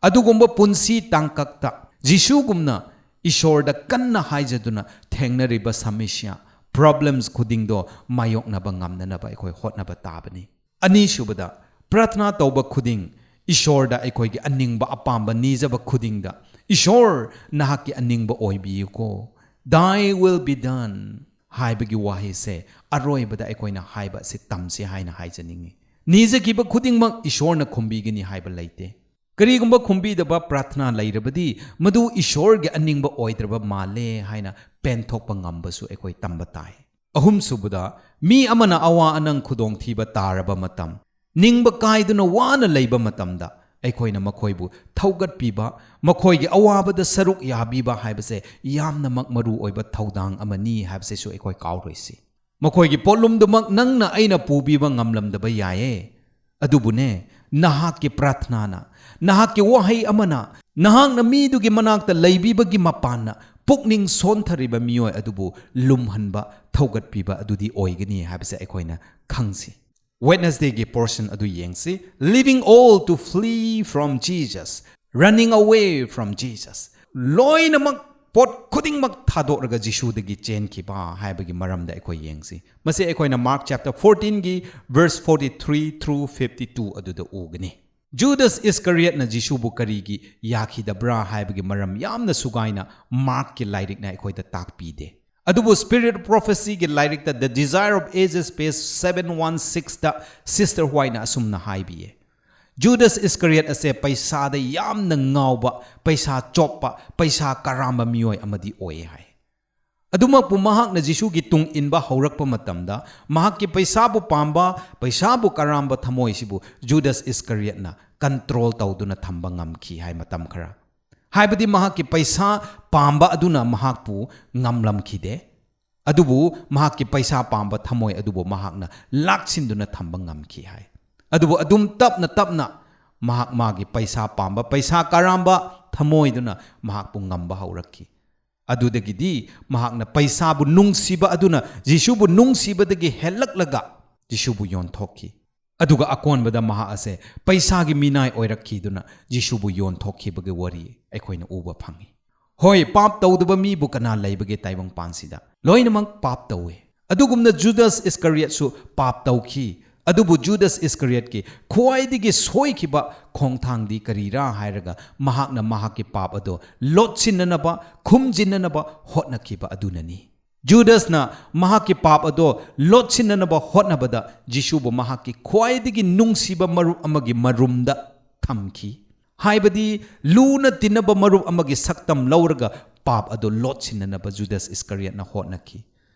ꯑꯗꯨꯒꯨꯝꯕ ꯄꯨꯟꯁꯤ ꯇꯥꯡꯀꯛꯇ ꯖꯤꯁꯨꯒꯨꯝꯅ ꯏꯁꯣꯔꯗ ꯀꯟꯅ ꯍꯥꯏꯖꯗꯨꯅ ꯊꯦꯡꯅꯔꯤꯕ ꯁꯃꯁ꯭ꯌꯥ, problems ꯈꯨꯗꯤꯡꯗꯣ ꯃꯥꯌꯣꯛꯅꯕ ꯉꯝꯅꯅꯕ ꯑꯩꯈꯣꯏ ꯍꯣꯠꯅꯕ ꯇꯥꯕꯅꯤ꯫ ꯑꯅꯤꯁꯨꯕꯗ, ꯄ꯭ꯔꯊꯅꯥ ꯇꯧꯕ ꯈꯨꯗꯤꯡ ꯏꯁꯣꯔꯗ ꯑꯩꯈꯣꯏꯒꯤ ꯑꯅꯤꯡꯕ ꯑꯄꯥꯝꯕ ꯅꯤꯖꯕ ꯈꯨꯗꯤꯡꯗ, "ꯏꯁꯣꯔ, ꯅꯍꯥꯛꯀꯤ ꯑꯅꯤꯡꯕ ꯑꯣꯏꯕꯤꯌꯨꯀꯣ, Thy will be done" ꯍꯥꯏꯕꯒꯤ ꯋꯥꯍꯩꯁꯦ ꯑꯔꯣꯏꯕꯗ ꯑꯩꯈꯣꯏꯅ ꯍꯥꯏꯕ ꯑꯁꯤ ꯇꯝꯁꯤ ꯍꯥꯏꯅ ꯍꯥꯏꯖꯅꯤꯡꯉꯤ꯫ ꯅꯤꯖꯈꯤꯕ ꯈꯨꯗꯤꯡꯃꯛ ꯏꯁꯣꯔꯅ ꯈꯨꯝꯕꯤꯒꯅꯤ ꯍꯥꯏꯕ ꯂꯩꯇꯦ꯫ ꯀꯔꯤꯒꯨꯝꯕ ꯈꯨꯝꯕꯤꯗꯕ ꯄ꯭ꯔꯊꯅꯥ ꯂꯩꯔꯕꯗꯤ, ꯃꯗꯨ ꯏꯁꯣꯔꯒꯤ ꯑꯅꯤꯡꯕ ꯑꯣꯏꯗ꯭ꯔꯕ ꯃꯥꯜꯂꯦ ꯍꯥꯏꯅ ꯄꯦꯟꯊꯣꯛꯄ ꯉꯝꯕꯁꯨ ꯑꯩꯈꯣꯏ ꯇꯝꯕ ꯇꯥꯏ꯫ ꯑꯍꯨꯝꯁꯨꯕꯗ, ꯃꯤ ꯑꯃꯅ ꯑꯋꯥ ꯑꯅꯪ ꯈꯨꯗꯣꯡꯊꯤꯕ ꯇꯥꯔꯕ ꯃꯇꯝ, ꯅꯤꯡꯕ ꯀꯥꯏꯗꯨꯅ ꯋꯥꯅ ꯂꯩꯕ ꯃꯇꯝꯗ, ꯑꯩꯈꯣꯏꯅ ꯃꯈꯣꯏꯕꯨ ꯊꯧꯒꯠꯄꯤꯕ, ꯃꯈꯣꯏꯒꯤ ꯑꯋꯥꯕꯗ ꯁꯔꯨꯛ ꯌꯥꯕꯤꯕ ꯍꯥꯏꯕꯁꯦ ꯌꯥꯝꯅꯃꯛ ꯃꯔꯨ ꯑꯣꯏꯕ ꯊꯧꯗꯥꯡ ꯑꯃꯅꯤ ꯍꯥꯏꯕꯁꯤꯁꯨ ꯑꯩꯈꯣꯏ ꯀꯥꯎꯔꯣꯏꯁꯤ꯫ ꯃꯈꯣꯏꯒꯤ ꯄꯣꯠꯂꯨꯝꯗꯨꯃꯛ ꯅꯪꯅ ꯑꯩꯅ ꯄꯨꯕꯤꯕ ꯉꯝꯂꯝꯗꯕ ꯌꯥꯏꯌꯦ, ꯑꯗꯨꯕꯨꯅꯦ, ꯅꯍꯥꯛꯀꯤ ꯄ꯭ꯔꯥꯊꯅꯥꯅ, ꯅꯍꯥꯛꯀꯤ ꯋꯥꯍꯩ ꯑꯃꯅ, ꯅꯍꯥꯛꯅ ꯃꯤꯗꯨꯒꯤ ꯃꯅꯥꯛꯇ ꯂꯩꯕꯤꯕꯒꯤ ꯃꯄꯥꯟꯅ ꯄꯨꯛꯅꯤꯡ ꯁꯣꯟꯊꯔꯤꯕ ꯃꯤꯑꯣꯏ ꯑꯗꯨꯕꯨ ꯂꯨꯝꯍꯟꯕ, ꯊꯧꯒꯠꯄꯤꯕ ꯑꯗꯨꯗꯤ ꯑꯣꯏꯒꯅꯤ ꯍꯥꯏꯕꯁꯦ ꯑꯩꯈꯣꯏꯅ ꯈꯪꯁꯤ꯫ Wednesdayꯒꯤ portion ꯑꯗꯨ ꯌꯦꯡꯁꯤ꯫ Leaving all to flee from Jesus, running away from Jesus. ꯂꯣꯏꯅꯃꯛ, ꯄꯣꯠ ꯈꯨꯗꯤꯡꯃꯛ ꯊꯥꯗꯣꯛꯂꯒ ꯖꯤꯁꯨꯗꯒꯤ ꯆꯦꯟꯈꯤꯕ ꯍꯥꯏꯕꯒꯤ ꯃꯔꯝꯗ ꯑꯩꯈꯣꯏ ꯌꯦꯡꯁꯤ꯫ ꯃꯁꯤ ꯑꯩꯈꯣꯏꯅ Mark chapter fourteenꯒꯤ verse forty-three through fifty-two ꯑꯗꯨꯗ ꯎꯒꯅꯤ꯫ ꯖꯨꯗꯥꯁ ꯏꯁꯀꯔꯤꯌꯠꯅ ꯖꯤꯁꯨꯕꯨ ꯀꯔꯤꯒꯤ ꯌꯥꯈꯤꯗꯕ꯭ꯔꯥ ꯍꯥꯏꯕꯒꯤ ꯃꯔꯝ ꯌꯥꯝꯅ ꯁꯨꯒꯥꯏꯅ ꯃꯥꯔꯛꯀꯤ ꯂꯥꯏꯔꯤꯛꯅ ꯑꯩꯈꯣꯏꯗ ꯇꯥꯛꯄꯤꯗꯦ꯫ ꯑꯗꯨꯕꯨ Spirit of Prophecyꯒꯤ ꯂꯥꯏꯔꯤꯛꯇ The Desire of Ages page seven one sixꯇ Sister Whiteꯅ ꯑꯁꯨꯝꯅ ꯍꯥꯏꯕꯤꯌꯦ, ꯖꯨꯗꯥꯁ ꯏꯁꯀꯔꯤꯌꯠ ꯑꯁꯦ ꯄꯩꯁꯥꯗ ꯌꯥꯝꯅ ꯉꯥꯎꯕ, ꯄꯩꯁꯥ ꯆꯣꯞꯄ, ꯄꯩꯁꯥ ꯀꯔꯥꯝꯕ ꯃꯤꯑꯣꯏ ꯑꯃꯗꯤ ꯑꯣꯏ ꯍꯥꯏ꯫ ꯑꯗꯨꯃꯛꯄꯨ ꯃꯍꯥꯛꯅ ꯖꯤꯁꯨꯒꯤ ꯇꯨꯡ ꯏꯟꯕ ꯍꯧꯔꯛꯄ ꯃꯇꯝꯗ ꯃꯍꯥꯛꯀꯤ ꯄꯩꯁꯥꯕꯨ ꯄꯥꯝꯕ, ꯄꯩꯁꯥꯕꯨ ꯀꯔꯥꯝꯕ ꯊꯃꯣꯏꯁꯤꯕꯨ ꯖꯨꯗꯥꯁ ꯏꯁꯀꯔꯤꯌꯠꯅ ꯀꯟꯇ꯭ꯔꯣꯜ ꯇꯧꯗꯨꯅ ꯊꯝꯕ ꯉꯝꯈꯤ ꯍꯥꯏ ꯃꯇꯝ ꯈꯔ꯫ ꯍꯥꯏꯕꯗꯤ ꯃꯍꯥꯛꯀꯤ ꯄꯩꯁꯥ ꯄꯥꯝꯕ ꯑꯗꯨꯅ ꯃꯍꯥꯛꯄꯨ ꯉꯝꯂꯝꯈꯤꯗꯦ꯫ ꯑꯗꯨꯕꯨ ꯃꯍꯥꯛꯀꯤ ꯄꯩꯁꯥ ꯄꯥꯝꯕ ꯊꯃꯣꯏ ꯑꯗꯨꯕꯨ ꯃꯍꯥꯛꯅ ꯂꯥꯛꯁꯤꯟꯗꯨꯅ ꯊꯝꯕ ꯉꯝꯈꯤ ꯍꯥꯏ꯫ ꯑꯗꯨꯕꯨ ꯑꯗꯨꯝ ꯇꯞꯅ ꯇꯞꯅ ꯃꯍꯥꯛ ꯃꯥꯒꯤ ꯄꯩꯁꯥ ꯄꯥꯝꯕ, ꯄꯩꯁꯥ ꯀꯔꯥꯝꯕ ꯊꯃꯣꯏꯗꯨꯅ ꯃꯍꯥꯛꯄꯨ ꯉꯝꯕ ꯍꯧꯔꯛꯈꯤ꯫ ꯑꯗꯨꯗꯒꯤꯗꯤ ꯃꯍꯥꯛꯅ ꯄꯩꯁꯥꯕꯨ ꯅꯨꯡꯁꯤꯕ ꯑꯗꯨꯅ ꯖꯤꯁꯨꯕꯨ ꯅꯨꯡꯁꯤꯕꯗꯒꯤ ꯍꯦꯜꯂꯛꯂꯒ ꯖꯤꯁꯨꯕꯨ ꯌꯣꯟꯊꯣꯛꯈꯤ꯫ ꯑꯗꯨꯒ ꯑꯀꯣꯟꯕꯗ ꯃꯍꯥꯛ ꯑꯁꯦ ꯄꯩꯁꯥꯒꯤ ꯃꯤꯅꯥꯏ ꯑꯣꯏꯔꯛꯈꯤꯗꯨꯅ ꯖꯤꯁꯨꯕꯨ ꯌꯣꯟꯊꯣꯛꯈꯤꯕꯒꯤ ꯋꯥꯔꯤ ꯑꯩꯈꯣꯏꯅ ꯎꯕ ꯐꯪꯏ꯫ ꯍꯣꯏ, ꯄꯥꯞ ꯇꯧꯗꯕ ꯃꯤꯕꯨ ꯀꯅꯥ ꯂꯩꯕꯒꯦ ꯇꯥꯏꯕꯪꯄꯥꯟꯁꯤꯗ? ꯂꯣꯏꯅꯃꯛ ꯄꯥꯞ ꯇꯧꯏ꯫ ꯑꯗꯨꯒꯨꯝꯅ ꯖꯨꯗꯥꯁ ꯏꯁꯀꯔꯤꯌꯠꯁꯨ ꯄꯥꯞ ꯇꯧꯈꯤ꯫ ꯑꯗꯨꯕꯨ ꯖꯨꯗꯥꯁ ꯏꯁꯀꯔꯤꯌꯠꯀꯤ ꯈ꯭ꯋꯥꯏꯗꯒꯤ ꯁꯣꯏꯈꯤꯕ ꯈꯣꯡꯊꯥꯡꯗꯤ ꯀꯔꯤꯔꯥ ꯍꯥꯏꯔꯒ ꯃꯍꯥꯛꯅ ꯃꯍꯥꯛꯀꯤ ꯄꯥꯞ ꯑꯗꯣ ꯂꯣꯠꯁꯤꯟꯅꯅꯕ, ꯈꯨꯝꯖꯤꯟꯅꯅꯕ ꯍꯣꯠꯅꯈꯤꯕ ꯑꯗꯨꯅꯅꯤ꯫ ꯖꯨꯗꯥꯁꯅ ꯃꯍꯥꯛꯀꯤ ꯄꯥꯞ ꯑꯗꯣ ꯂꯣꯠꯁꯤꯟꯅꯅꯕ ꯍꯣꯠꯅꯕꯗ ꯖꯤꯁꯨꯕꯨ ꯃꯍꯥꯛꯀꯤ ꯈ꯭ꯋꯥꯏꯗꯒꯤ ꯅꯨꯡꯁꯤꯕ ꯃꯔꯨꯞ ꯑꯃꯒꯤ ꯃꯔꯨꯝꯗ ꯊꯝꯈꯤ꯫ ꯍꯥꯏꯕꯗꯤ ꯂꯨꯅ ꯇꯤꯟꯅꯕ ꯃꯔꯨꯞ ꯑꯃꯒꯤ ꯁꯛꯇꯝ ꯂꯧꯔꯒ ꯄꯥꯞ ꯑꯗꯣ ꯂꯣꯠꯁꯤꯟꯅꯅꯕ ꯖꯨꯗꯥꯁ ꯏꯁꯀꯔꯤꯌꯠꯅ ꯍꯣꯠꯅꯈꯤ꯫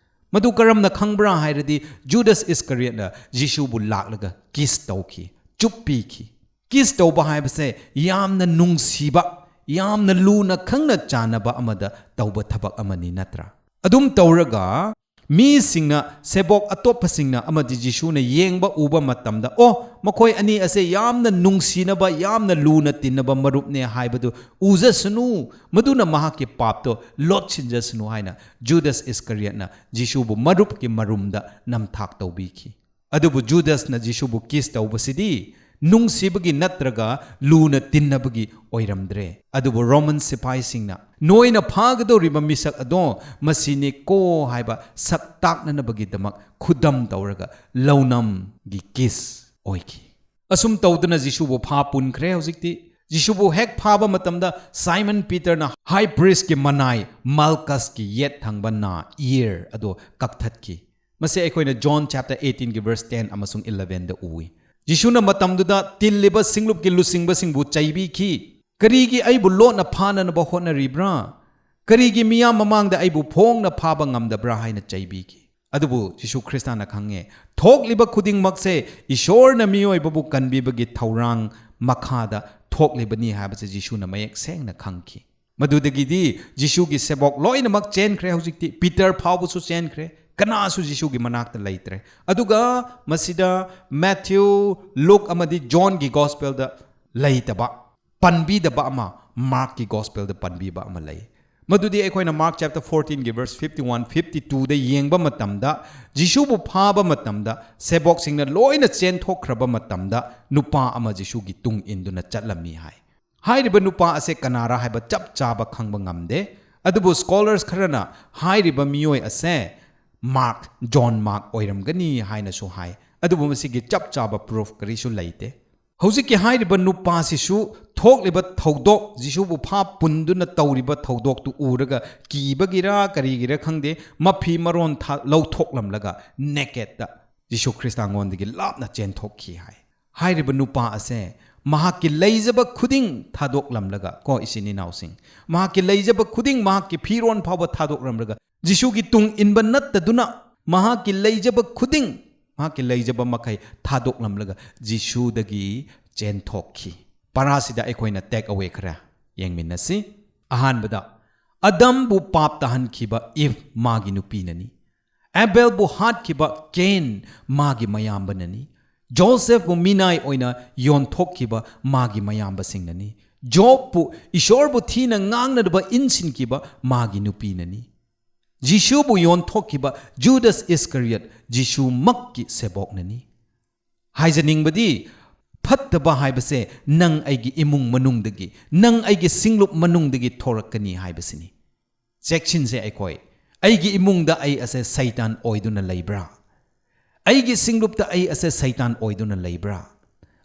ꯃꯗꯨ ꯀꯔꯝꯅ ꯈꯪꯕ꯭ꯔꯥ ꯍꯥꯏꯔꯗꯤ ꯖꯨꯗꯥꯁ ꯏꯁꯀꯔꯤꯌꯠꯅ ꯖꯤꯁꯨꯕꯨ ꯂꯥꯛꯂꯒ ꯀꯤꯁ ꯇꯧꯈꯤ, ꯆꯨꯞꯄꯤꯈꯤ꯫ ꯀꯤꯁ ꯇꯧꯕ ꯍꯥꯏꯕꯁꯦ ꯌꯥꯝꯅ ꯅꯨꯡꯁꯤꯕ, ꯌꯥꯝꯅ ꯂꯨꯅ ꯈꯪꯅ ꯆꯥꯟꯅꯕ ꯑꯃꯗ ꯇꯧꯕ ꯊꯕꯛ ꯑꯃꯅꯤ ꯅꯠꯇ꯭ꯔꯥ? ꯑꯗꯨꯝ ꯇꯧꯔꯒ ꯃꯤꯁꯤꯡꯅ, ꯁꯦꯕꯣꯛ ꯑꯇꯣꯞꯄꯁꯤꯡꯅ ꯑꯃꯗꯤ ꯖꯤꯁꯨꯅ ꯌꯦꯡꯕ ꯎꯕ ꯃꯇꯝꯗ, "ꯑꯣ, ꯃꯈꯣꯏ ꯑꯅꯤ ꯑꯁꯦ ꯌꯥꯝꯅ ꯅꯨꯡꯁꯤꯅꯕ, ꯌꯥꯝꯅ ꯂꯨꯅ ꯇꯤꯟꯅꯕ ꯃꯔꯨꯞꯅꯦ ꯍꯥꯏꯕꯗꯨ ꯎꯖꯁꯅꯨ, ꯃꯗꯨꯅ ꯃꯍꯥꯛꯀꯤ ꯄꯥꯞꯇꯣ ꯂꯣꯠꯁꯤꯟꯖꯁꯅꯨ" ꯍꯥꯏꯅ ꯖꯨꯗꯥꯁ ꯏꯁꯀꯔꯤꯌꯠꯅ ꯖꯤꯁꯨꯕꯨ ꯃꯔꯨꯞꯀꯤ ꯃꯔꯨꯝꯗ ꯅꯝꯊꯥꯛ ꯇꯧꯕꯤꯈꯤ꯫ ꯑꯗꯨꯕꯨ ꯖꯨꯗꯥꯁꯅ ꯖꯤꯁꯨꯕꯨ ꯀꯤꯁ ꯇꯧꯕꯁꯤꯗꯤ ꯅꯨꯡꯁꯤꯕꯒꯤ ꯅꯠꯇ꯭ꯔꯒ ꯂꯨꯅ ꯇꯤꯟꯅꯕꯒꯤ ꯑꯣꯏꯔꯝꯗ꯭ꯔꯦ꯫ ꯑꯗꯨꯕꯨ ꯔꯣꯃꯟ ꯁꯤꯐꯥꯏꯁꯤꯡꯅ "ꯅꯣꯏꯅ ꯐꯥꯒꯗꯧꯔꯤꯕ ꯃꯤꯁꯛ ꯑꯗꯣ ꯃꯁꯤꯅꯤꯀꯣ" ꯍꯥꯏꯕ ꯁꯛ ꯇꯥꯛꯅꯅꯕꯒꯤꯗꯃꯛ ꯈꯨꯗꯝ ꯇꯧꯔꯒ ꯂꯧꯅꯝꯒꯤ ꯀꯤꯁ ꯑꯣꯏꯈꯤ꯫ ꯑꯁꯨꯝ ꯇꯧꯗꯅ ꯖꯤꯁꯨꯕꯨ ꯐꯥ ꯄꯨꯟꯈ꯭ꯔꯦ꯫ ꯍꯧꯖꯤꯛꯇꯤ ꯖꯤꯁꯨꯕꯨ ꯍꯦꯛ ꯐꯥꯕ ꯃꯇꯝꯗ ꯁꯥꯏꯃꯟ ꯄꯤꯇꯔꯅ ꯍꯥꯏ ꯄ꯭ꯔꯤꯁꯀꯤ ꯃꯅꯥꯏ ꯃꯥꯜꯀꯁꯀꯤ ꯌꯦꯠ ꯊꯪꯕ ꯅꯥ, ꯏꯌꯔ ꯑꯗꯣ ꯀꯛꯊꯠꯈꯤ꯫ ꯃꯁꯤ ꯑꯩꯈꯣꯏꯅ ꯖꯣꯟ ꯆꯦꯞꯇꯔ ꯑꯩꯠꯇꯤꯟꯒꯤ ꯚꯔꯁ ꯇꯦꯟ ꯑꯃꯁꯨꯡ ꯏꯂꯚꯦꯟꯗ ꯎꯏ꯫ ꯖꯤꯁꯨꯅ ꯃꯇꯝꯗꯨꯗ ꯇꯤꯜꯂꯤꯕ ꯁꯤꯡꯂꯨꯞꯀꯤ ꯂꯨꯆꯤꯡꯕꯁꯤꯡꯕꯨ ꯆꯩꯕꯤꯈꯤ꯫ "ꯀꯔꯤꯒꯤ ꯑꯩꯕꯨ ꯂꯣꯠꯅ ꯐꯥꯅꯅꯕ ꯍꯣꯠꯅꯔꯤꯕ꯭ꯔꯥ? ꯀꯔꯤꯒꯤ ꯃꯤꯌꯥꯝ ꯃꯃꯥꯡꯗ ꯑꯩꯕꯨ ꯐꯣꯡꯅ ꯐꯥꯕ ꯉꯝꯗꯕ꯭ꯔꯥ?" ꯍꯥꯏꯅ ꯆꯩꯕꯤꯈꯤ꯫ ꯑꯗꯨꯕꯨ ꯖꯤꯁꯨ ꯈ꯭ꯔꯤꯁꯇꯅ ꯈꯪꯉꯦ, ꯊꯣꯛꯂꯤꯕ ꯈꯨꯗꯤꯡꯃꯛꯁꯦ ꯏꯁꯣꯔꯅ ꯃꯤꯑꯣꯏꯕꯕꯨ ꯀꯟꯕꯤꯕꯒꯤ ꯊꯧꯔꯥꯡ ꯃꯈꯥꯗ ꯊꯣꯛꯂꯤꯕꯅꯤ ꯍꯥꯏꯕꯁꯦ ꯖꯤꯁꯨꯅ ꯃꯌꯦꯛ ꯁꯦꯡꯅ ꯈꯪꯈꯤ꯫ ꯃꯗꯨꯗꯒꯤꯗꯤ ꯖꯤꯁꯨꯒꯤ ꯁꯦꯕꯣꯛ ꯂꯣꯏꯅꯃꯛ ꯆꯦꯟꯈ꯭ꯔꯦ꯫ ꯍꯧꯖꯤꯛꯇꯤ ꯄꯤꯇꯔ ꯐꯥꯎꯕꯁꯨ ꯆꯦꯟꯈ꯭ꯔꯦ꯫ ꯀꯅꯥꯁꯨ ꯖꯤꯁꯨꯒꯤ ꯃꯅꯥꯛꯇ ꯂꯩꯇ꯭ꯔꯦ꯫ ꯑꯗꯨꯒ ꯃꯁꯤꯗ ꯃꯦꯊ꯭ꯌꯨ, ꯂꯨꯛ ꯑꯃꯗꯤ ꯖꯣꯟꯒꯤ ꯒꯣꯁꯄꯦꯜꯗ ꯂꯩꯇꯕ, ꯄꯟꯕꯤꯗꯕ ꯑꯃ ꯃꯥꯔꯛꯀꯤ ꯒꯣꯁꯄꯦꯜꯗ ꯄꯟꯕꯤꯕ ꯑꯃ ꯂꯩ꯫ ꯃꯗꯨꯗꯤ ꯑꯩꯈꯣꯏꯅ ꯃꯥꯔꯛ ꯆꯦꯞꯇꯔ ꯐꯣꯔꯇꯤꯟꯒꯤ ꯚꯔꯁ ꯐꯤꯐꯇꯤ ꯋꯥꯟ, ꯐꯤꯐꯇꯤ ꯇꯨꯗ ꯌꯦꯡꯕ ꯃꯇꯝꯗ, ꯖꯤꯁꯨꯕꯨ ꯐꯥꯕ ꯃꯇꯝꯗ ꯁꯦꯕꯣꯛꯁꯤꯡꯅ ꯂꯣꯏꯅ ꯆꯦꯟꯊꯣꯛꯈ꯭ꯔꯕ ꯃꯇꯝꯗ, ꯅꯨꯄꯥ ꯑꯃ ꯖꯤꯁꯨꯒꯤ ꯇꯨꯡ ꯏꯟꯗꯨꯅ ꯆꯠꯂꯝꯃꯤ ꯍꯥꯏ꯫ ꯍꯥꯏꯔꯤꯕ ꯅꯨꯄꯥ ꯑꯁꯦ ꯀꯅꯥꯔ ꯍꯥꯏꯕ ꯆꯞ ꯆꯥꯕ ꯈꯪꯕ ꯉꯝꯗꯦ꯫ ꯑꯗꯨꯕꯨ ꯁ꯭ꯀꯣꯂꯔꯁ ꯈꯔꯅ ꯍꯥꯏꯔꯤꯕ ꯃꯤꯑꯣꯏ ꯑꯁꯦ ꯃꯥꯔꯛ, ꯖꯣꯟ ꯃꯥꯔꯛ ꯑꯣꯏꯔꯝꯒꯅꯤ ꯍꯥꯏꯅꯁꯨ ꯍꯥꯏ꯫ ꯑꯗꯨꯕꯨ ꯃꯁꯤꯒꯤ ꯆꯞ ꯆꯥꯕ ꯄ꯭ꯔꯨꯐ ꯀꯔꯤꯁꯨ ꯂꯩꯇꯦ꯫ ꯍꯧꯖꯤꯛꯀꯤ ꯍꯥꯏꯔꯤꯕ ꯅꯨꯄꯥꯁꯤꯁꯨ ꯊꯣꯛꯂꯤꯕ ꯊꯧꯗꯣꯛ, ꯖꯤꯁꯨꯕꯨ ꯐꯥ ꯄꯨꯟꯗꯨꯅ ꯇꯧꯔꯤꯕ ꯊꯧꯗꯣꯛꯇꯨ ꯎꯔꯒ ꯀꯤꯕꯒꯤꯔ ꯀꯔꯤꯒꯤꯔ ꯈꯪꯗꯦ, ꯃꯐꯤ ꯃꯔꯣꯟ ꯊꯥ-, ꯂꯧꯊꯣꯛꯂꯝꯂꯒ ꯅꯦꯀꯦꯠꯇ ꯖꯤꯁꯨ ꯈ꯭ꯔꯤꯁꯇꯉꯣꯟꯗꯒꯤ ꯂꯥꯞꯅ ꯆꯦꯟꯊꯣꯛꯈꯤ ꯍꯥꯏ꯫ ꯍꯥꯏꯔꯤꯕ ꯅꯨꯄꯥ ꯑꯁꯦ ꯃꯍꯥꯛꯀꯤ ꯂꯩꯖꯕ ꯈꯨꯗꯤꯡ ꯊꯥꯗꯣꯛꯂꯝꯂꯒ, ꯀꯣ ꯏꯆꯤꯟ ꯏꯅꯥꯎꯁꯤꯡ, ꯃꯍꯥꯛꯀꯤ ꯂꯩꯖꯕ ꯈꯨꯗꯤꯡ, ꯃꯍꯥꯛꯀꯤ ꯐꯤꯔꯣꯟ ꯐꯥꯎꯕ ꯊꯥꯗꯣꯛꯂꯝꯂꯒ, ꯖꯤꯁꯨꯒꯤ ꯇꯨꯡ ꯏꯟꯕ ꯅꯠꯇꯗꯨꯅ, ꯃꯍꯥꯛꯀꯤ ꯂꯩꯖꯕ ꯈꯨꯗꯤꯡ, ꯃꯍꯥꯛꯀꯤ ꯂꯩꯖꯕ ꯃꯈꯩ ꯊꯥꯗꯣꯛꯂꯝꯂꯒ ꯖꯤꯁꯨꯗꯒꯤ ꯆꯦꯟꯊꯣꯛꯈꯤ꯫ ꯄꯔꯥꯁꯤꯗ ꯑꯩꯈꯣꯏꯅ ꯇꯦꯛ ꯑꯋꯦ ꯈꯔ ꯌꯦꯡꯃꯤꯟꯅꯁꯤ꯫ ꯑꯍꯥꯟꯕꯗ, ꯑꯗꯝꯕꯨ ꯄꯥꯞ ꯇꯥꯍꯟꯈꯤꯕ ꯏꯚ ꯃꯥꯒꯤ ꯅꯨꯄꯤꯅꯅꯤ꯫ ꯑꯦꯕꯦꯜꯕꯨ ꯍꯥꯠꯈꯤꯕ ꯀꯦꯟ ꯃꯥꯒꯤ ꯃꯌꯥꯝꯕꯅꯅꯤ꯫ ꯖꯣꯁꯦꯐꯄꯨ ꯃꯤꯅꯥꯏ ꯑꯣꯏꯅ ꯌꯣꯟꯊꯣꯛꯈꯤꯕ ꯃꯥꯒꯤ ꯃꯌꯥꯝꯕꯁꯤꯡꯅꯅꯤ꯫ ꯖꯣꯕꯄꯨ ꯏꯁꯣꯔꯕꯨ ꯊꯤꯅ ꯉꯥꯡꯅꯅꯕ ꯏꯟꯁꯤꯟꯈꯤꯕ ꯃꯥꯒꯤ ꯅꯨꯄꯤꯅꯅꯤ꯫ ꯖꯤꯁꯨꯕꯨ ꯌꯣꯟꯊꯣꯛꯈꯤꯕ ꯖꯨꯗꯥꯁ ꯏꯁꯀꯔꯤꯌꯠ ꯖꯤꯁꯨꯃꯛꯀꯤ ꯁꯦꯕꯣꯛꯅꯅꯤ꯫ ꯍꯥꯏꯖꯅꯤꯡꯕꯗꯤ, ꯐꯠꯇꯕ ꯍꯥꯏꯕꯁꯦ ꯅꯪ ꯑꯩꯒꯤ ꯏꯃꯨꯡ ꯃꯅꯨꯡꯗꯒꯤ, ꯅꯪ ꯑꯩꯒꯤ ꯁꯤꯡꯂꯨꯞ ꯃꯅꯨꯡꯗꯒꯤ ꯊꯣꯔꯛꯀꯅꯤ ꯍꯥꯏꯕꯁꯤꯅꯤ꯫ ꯆꯦꯛꯁꯤꯟꯁꯦ ꯑꯩꯈꯣꯏ꯫ ꯑꯩꯒꯤ ꯏꯃꯨꯡꯗ ꯑꯩ ꯑꯁꯦ ꯁꯩꯇꯥꯟ ꯑꯣꯏꯗꯨꯅ ꯂꯩꯕ꯭ꯔꯥ? ꯑꯩꯒꯤ ꯁꯤꯡꯂꯨꯞꯇ ꯑꯩ ꯑꯁꯦ ꯁꯩꯇꯥꯟ ꯑꯣꯏꯗꯨꯅ ꯂꯩꯕ꯭ꯔꯥ?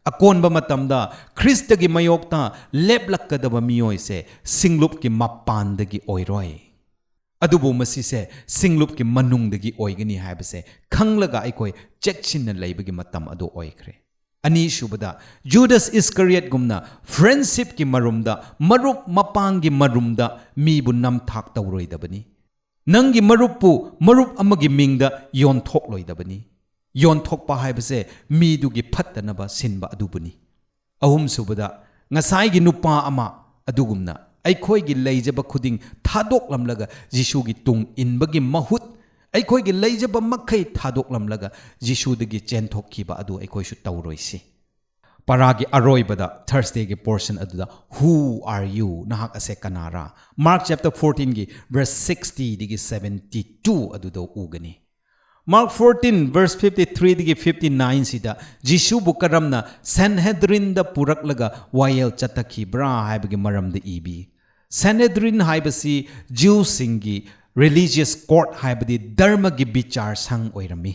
ꯑꯀꯣꯟꯕ ꯃꯇꯝꯗ ꯈ꯭ꯔꯤꯁꯇꯒꯤ ꯃꯥꯌꯣꯛꯇ ꯂꯦꯞꯂꯛꯀꯗꯕ ꯃꯤꯑꯣꯏꯁꯦ ꯁꯤꯡꯂꯨꯞꯀꯤ ꯃꯄꯥꯟꯗꯒꯤ ꯑꯣꯏꯔꯣꯏ, ꯑꯗꯨꯕꯨ ꯃꯁꯤꯁꯦ ꯁꯤꯡꯂꯨꯞꯀꯤ ꯃꯅꯨꯡꯗꯒꯤ ꯑꯣꯏꯒꯅꯤ ꯍꯥꯏꯕꯁꯦ ꯈꯪꯂꯒ ꯑꯩꯈꯣꯏ ꯆꯦꯛꯁꯤꯟꯅ ꯂꯩꯕꯒꯤ ꯃꯇꯝ ꯑꯗꯨ ꯑꯣꯏꯈ꯭ꯔꯦ꯫ ꯑꯅꯤꯁꯨꯕꯗ, ꯖꯨꯗꯥꯁ ꯏꯁꯀꯔꯤꯌꯠꯒꯨꯝꯅ ꯐ꯭ꯔꯦꯟꯁꯤꯞꯀꯤ ꯃꯔꯨꯝꯗ, ꯃꯔꯨꯞ ꯃꯄꯥꯡꯒꯤ ꯃꯔꯨꯝꯗ ꯃꯤꯕꯨ ꯅꯝꯊꯥꯛ ꯇꯧꯔꯣꯏꯗꯕꯅꯤ꯫ ꯅꯪꯒꯤ ꯃꯔꯨꯞꯄꯨ ꯃꯔꯨꯞ ꯑꯃꯒꯤ ꯃꯤꯡꯗ ꯌꯣꯟꯊꯣꯛꯂꯣꯏꯗꯕꯅꯤ꯫ ꯌꯣꯟꯊꯣꯛꯄ ꯍꯥꯏꯕꯁꯦ ꯃꯤꯗꯨꯒꯤ ꯐꯠꯇꯅꯕ ꯁꯤꯟꯕ ꯑꯗꯨꯕꯨꯅꯤ꯫ ꯑꯍꯨꯝꯁꯨꯕꯗ, ꯉꯁꯥꯏꯒꯤ ꯅꯨꯄꯥ ꯑꯃ ꯑꯗꯨꯒꯨꯝꯅ ꯑꯩꯈꯣꯏꯒꯤ ꯂꯩꯖꯕ ꯈꯨꯗꯤꯡ ꯊꯥꯗꯣꯛꯂꯝꯂꯒ ꯖꯤꯁꯨꯒꯤ ꯇꯨꯡ ꯏꯟꯕꯒꯤ ꯃꯍꯨꯠ, ꯑꯩꯈꯣꯏꯒꯤ ꯂꯩꯖꯕ ꯃꯈꯩ ꯊꯥꯗꯣꯛꯂꯝꯂꯒ ꯖꯤꯁꯨꯗꯒꯤ ꯆꯦꯟꯊꯣꯛꯈꯤꯕ ꯑꯗꯨ ꯑꯩꯈꯣꯏꯁꯨ ꯇꯧꯔꯣꯏꯁꯤ꯫ ꯄꯔꯥꯒꯤ ꯑꯔꯣꯏꯕꯗ, ꯊꯔꯁꯗꯦꯒꯤ ꯄꯣꯔꯁꯟ ꯑꯗꯨꯗ, "Who are you?" ꯅꯍꯥꯛ ꯑꯁꯦ ꯀꯅꯥꯔꯥ? ꯃꯥꯔꯛ ꯆꯦꯞꯇꯔ ꯐꯣꯔꯇꯤꯟꯒꯤ ꯚꯔꯁ ꯁꯤꯛꯁꯇꯤꯗꯒꯤ ꯁꯕꯦꯟꯇꯤ ꯇꯨ ꯑꯗꯨꯗ ꯎꯒꯅꯤ꯫ ꯃꯥꯔꯛ ꯐꯣꯔꯇꯤꯟ ꯚꯔꯁ ꯐꯤꯐꯇꯤ ꯊ꯭ꯔꯤꯗꯒꯤ ꯐꯤꯐꯇꯤ ꯅꯥꯏꯟꯁꯤꯗ ꯖꯤꯁꯨꯕꯨ ꯀꯔꯝꯅ ꯁꯦꯟꯍꯦꯗ꯭ꯔꯤꯟꯗ ꯄꯨꯔꯛꯂꯒ ꯋꯥꯌꯦꯜ ꯆꯠꯊꯈꯤꯕ꯭ꯔꯥ ꯍꯥꯏꯕꯒꯤ ꯃꯔꯝꯗ ꯏꯕꯤ꯫ ꯁꯦꯟꯍꯦꯗ꯭ꯔꯤꯟ ꯍꯥꯏꯕꯁꯤ ꯖ꯭ꯌꯨꯁꯤꯡꯒꯤ ꯔꯤꯂꯤꯖꯤꯌꯁ ꯀꯣꯔꯠ, ꯍꯥꯏꯕꯗꯤ ꯙꯔꯃꯒꯤ ꯕꯤꯆꯥꯔ ꯁꯪ ꯑꯣꯏꯔꯝꯃꯤ꯫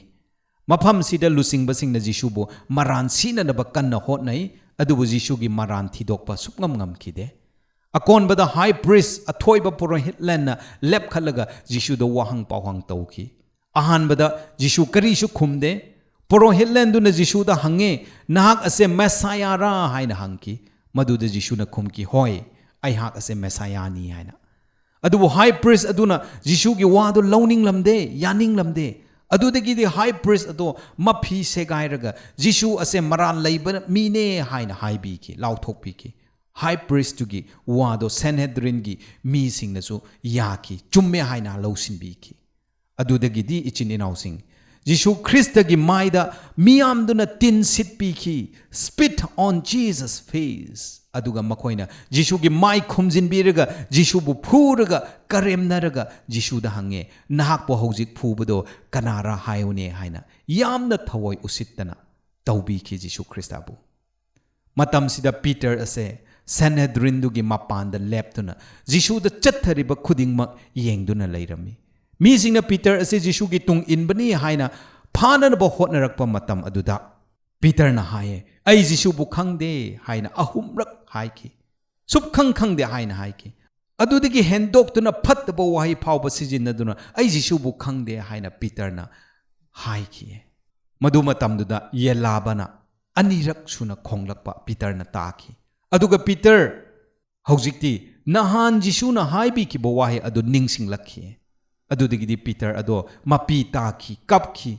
ꯃꯐꯝꯁꯤꯗ ꯂꯨꯆꯤꯡꯕꯁꯤꯡꯅ ꯖꯤꯁꯨꯕꯨ ꯃꯔꯥꯟ ꯁꯤꯅꯅꯕ ꯀꯟꯅ ꯍꯣꯠꯅꯩ, ꯑꯗꯨꯕꯨ ꯖꯤꯁꯨꯒꯤ ꯃꯔꯥꯟ ꯊꯤꯗꯣꯛꯄ ꯁꯨꯞꯉꯝ ꯉꯝꯈꯤꯗꯦ꯫ ꯑꯀꯣꯟꯕꯗ ꯍꯥꯏ ꯄ꯭ꯔꯤꯁ, ꯑꯊꯣꯏꯕ ꯄꯨꯔꯣꯍꯤꯠꯂꯦꯟꯅ ꯂꯦꯞꯈꯠꯂꯒ ꯖꯤꯁꯨꯗ ꯋꯥꯍꯪ ꯄꯥꯎꯍꯪ ꯇꯧꯈꯤ꯫ ꯑꯍꯥꯟꯕꯗ ꯖꯤꯁꯨ ꯀꯔꯤꯁꯨ ꯈꯨꯝꯗꯦ꯫ ꯄꯨꯔꯣꯍꯤꯠꯂꯦꯟꯗꯨꯅ ꯖꯤꯁꯨꯗ ꯍꯪꯉꯦ, "ꯅꯍꯥꯛ ꯑꯁꯦ ꯃꯦꯁꯥꯌꯥꯔꯥ?" ꯍꯥꯏꯅ ꯍꯪꯈꯤ꯫ ꯃꯗꯨꯗ ꯖꯤꯁꯨꯅ ꯈꯨꯝꯈꯤ, "ꯍꯣꯏ, ꯑꯩꯍꯥꯛ ꯑꯁꯦ ꯃꯦꯁꯥꯌꯥꯅꯤ" ꯍꯥꯏꯅ꯫ ꯑꯗꯨꯕꯨ ꯍꯥꯏ ꯄ꯭ꯔꯤꯁ ꯑꯗꯨꯅ ꯖꯤꯁꯨꯒꯤ ꯋꯥꯗꯨ ꯂꯧꯅꯤꯡꯂꯝꯗꯦ, ꯌꯥꯅꯤꯡꯂꯝꯗꯦ꯫ ꯑꯗꯨꯗꯒꯤꯗꯤ ꯍꯥꯏ ꯄ꯭ꯔꯤꯁ ꯑꯗꯣ ꯃꯐꯤ ꯁꯦꯒꯥꯏꯔꯒ, "ꯖꯤꯁꯨ ꯑꯁꯦ ꯃꯔꯥꯜ ꯂꯩꯕ ꯃꯤꯅꯦ" ꯍꯥꯏꯅ ꯍꯥꯏꯕꯤꯈꯤ, ꯂꯥꯎꯊꯣꯛꯄꯤꯈꯤ꯫ ꯍꯥꯏ ꯄ꯭ꯔꯤꯁꯇꯨꯒꯤ ꯋꯥꯗꯣ ꯁꯦꯟꯍꯦꯗ꯭ꯔꯤꯟꯒꯤ ꯃꯤꯁꯤꯡꯅꯁꯨ ꯌꯥꯈꯤ, ꯆꯨꯝꯃꯦ ꯍꯥꯏꯅ ꯂꯧꯁꯤꯟꯕꯤꯈꯤ꯫ ꯑꯗꯨꯗꯒꯤꯗꯤ, ꯏꯆꯤꯟ ꯏꯅꯥꯎꯁꯤꯡ, ꯖꯤꯁꯨ ꯈ꯭ꯔꯤꯁꯇꯒꯤ ꯃꯥꯏꯗ ꯃꯤꯌꯥꯝꯗꯨꯅ ꯇꯤꯟ ꯁꯤꯠꯄꯤꯈꯤ, "Spit on Jesus' face." ꯑꯗꯨꯒ ꯃꯈꯣꯏꯅ ꯖꯤꯁꯨꯒꯤ ꯃꯥꯏ ꯈꯨꯝꯖꯤꯟꯕꯤꯔꯒ, ꯖꯤꯁꯨꯕꯨ ꯐꯨꯔꯒ, ꯀꯔꯦꯝꯅꯔꯒ ꯖꯤꯁꯨꯗ ꯍꯪꯉꯦ, "ꯅꯍꯥꯛꯄꯨ ꯍꯧꯖꯤꯛ ꯐꯨꯕꯗꯣ ꯀꯅꯥꯔ ꯍꯥꯏꯌꯨꯅꯦ?" ꯍꯥꯏꯅ ꯌꯥꯝꯅ ꯊꯋꯥꯏ ꯎꯁꯤꯠꯇꯅ ꯇꯧꯕꯤꯈꯤ ꯖꯤꯁꯨ ꯈ꯭ꯔꯤꯁꯇꯕꯨ꯫ ꯃꯇꯝꯁꯤꯗ ꯄꯤꯇꯔ ꯑꯁꯦ ꯁꯦꯟꯍꯦꯗ꯭ꯔꯤꯟꯗꯨꯒꯤ ꯃꯄꯥꯟꯗ ꯂꯦꯞꯇꯨꯅ ꯖꯤꯁꯨꯗ ꯆꯠꯊꯔꯤꯕ ꯈꯨꯗꯤꯡꯃꯛ ꯌꯦꯡꯗꯨꯅ ꯂꯩꯔꯝꯃꯤ꯫ ꯃꯤꯁꯤꯡꯅ ꯄꯤꯇꯔ ꯑꯁꯤ ꯖꯤꯁꯨꯒꯤ ꯇꯨꯡ ꯏꯟꯕꯅꯤ ꯍꯥꯏꯅ ꯐꯥꯅꯅꯕ ꯍꯣꯠꯅꯔꯛꯄ ꯃꯇꯝ ꯑꯗꯨꯗ, ꯄꯤꯇꯔꯅ ꯍꯥꯏꯌꯦ, "ꯑꯩ ꯖꯤꯁꯨꯕꯨ ꯈꯪꯗꯦ" ꯍꯥꯏꯅ ꯑꯍꯨꯝꯔꯛ ꯍꯥꯏꯈꯤ꯫ "ꯁꯨꯞꯈꯪ ꯈꯪꯗꯦ" ꯍꯥꯏꯅ ꯍꯥꯏꯈꯤ꯫ ꯑꯗꯨꯗꯒꯤ ꯍꯦꯟꯗꯣꯛꯇꯨꯅ ꯐꯠꯇꯕ ꯋꯥꯍꯩ ꯐꯥꯎꯕ ꯁꯤꯖꯤꯟꯅꯗꯨꯅ, "ꯑꯩ ꯖꯤꯁꯨꯕꯨ ꯈꯪꯗꯦ" ꯍꯥꯏꯅ ꯄꯤꯇꯔꯅ ꯍꯥꯏꯈꯤ꯫ ꯃꯗꯨ ꯃꯇꯝꯗꯨꯗ ꯌꯦꯂꯥꯕꯅ ꯑꯅꯤꯔꯛ ꯁꯨꯅ ꯈꯣꯡꯂꯛꯄ ꯄꯤꯇꯔꯅ ꯇꯥꯈꯤ꯫ ꯑꯗꯨꯒ ꯄꯤꯇꯔ ꯍꯧꯖꯤꯛꯇꯤ ꯅꯍꯥꯟ ꯖꯤꯁꯨꯅ ꯍꯥꯏꯕꯤꯈꯤꯕ ꯋꯥꯍꯩ ꯑꯗꯨ ꯅꯤꯡꯁꯤꯡꯂꯛꯈꯤ꯫ ꯑꯗꯨꯗꯒꯤꯗꯤ ꯄꯤꯇꯔ ꯑꯗꯣ ꯃꯄꯤ ꯇꯥꯈꯤ, ꯀꯞꯈꯤ꯫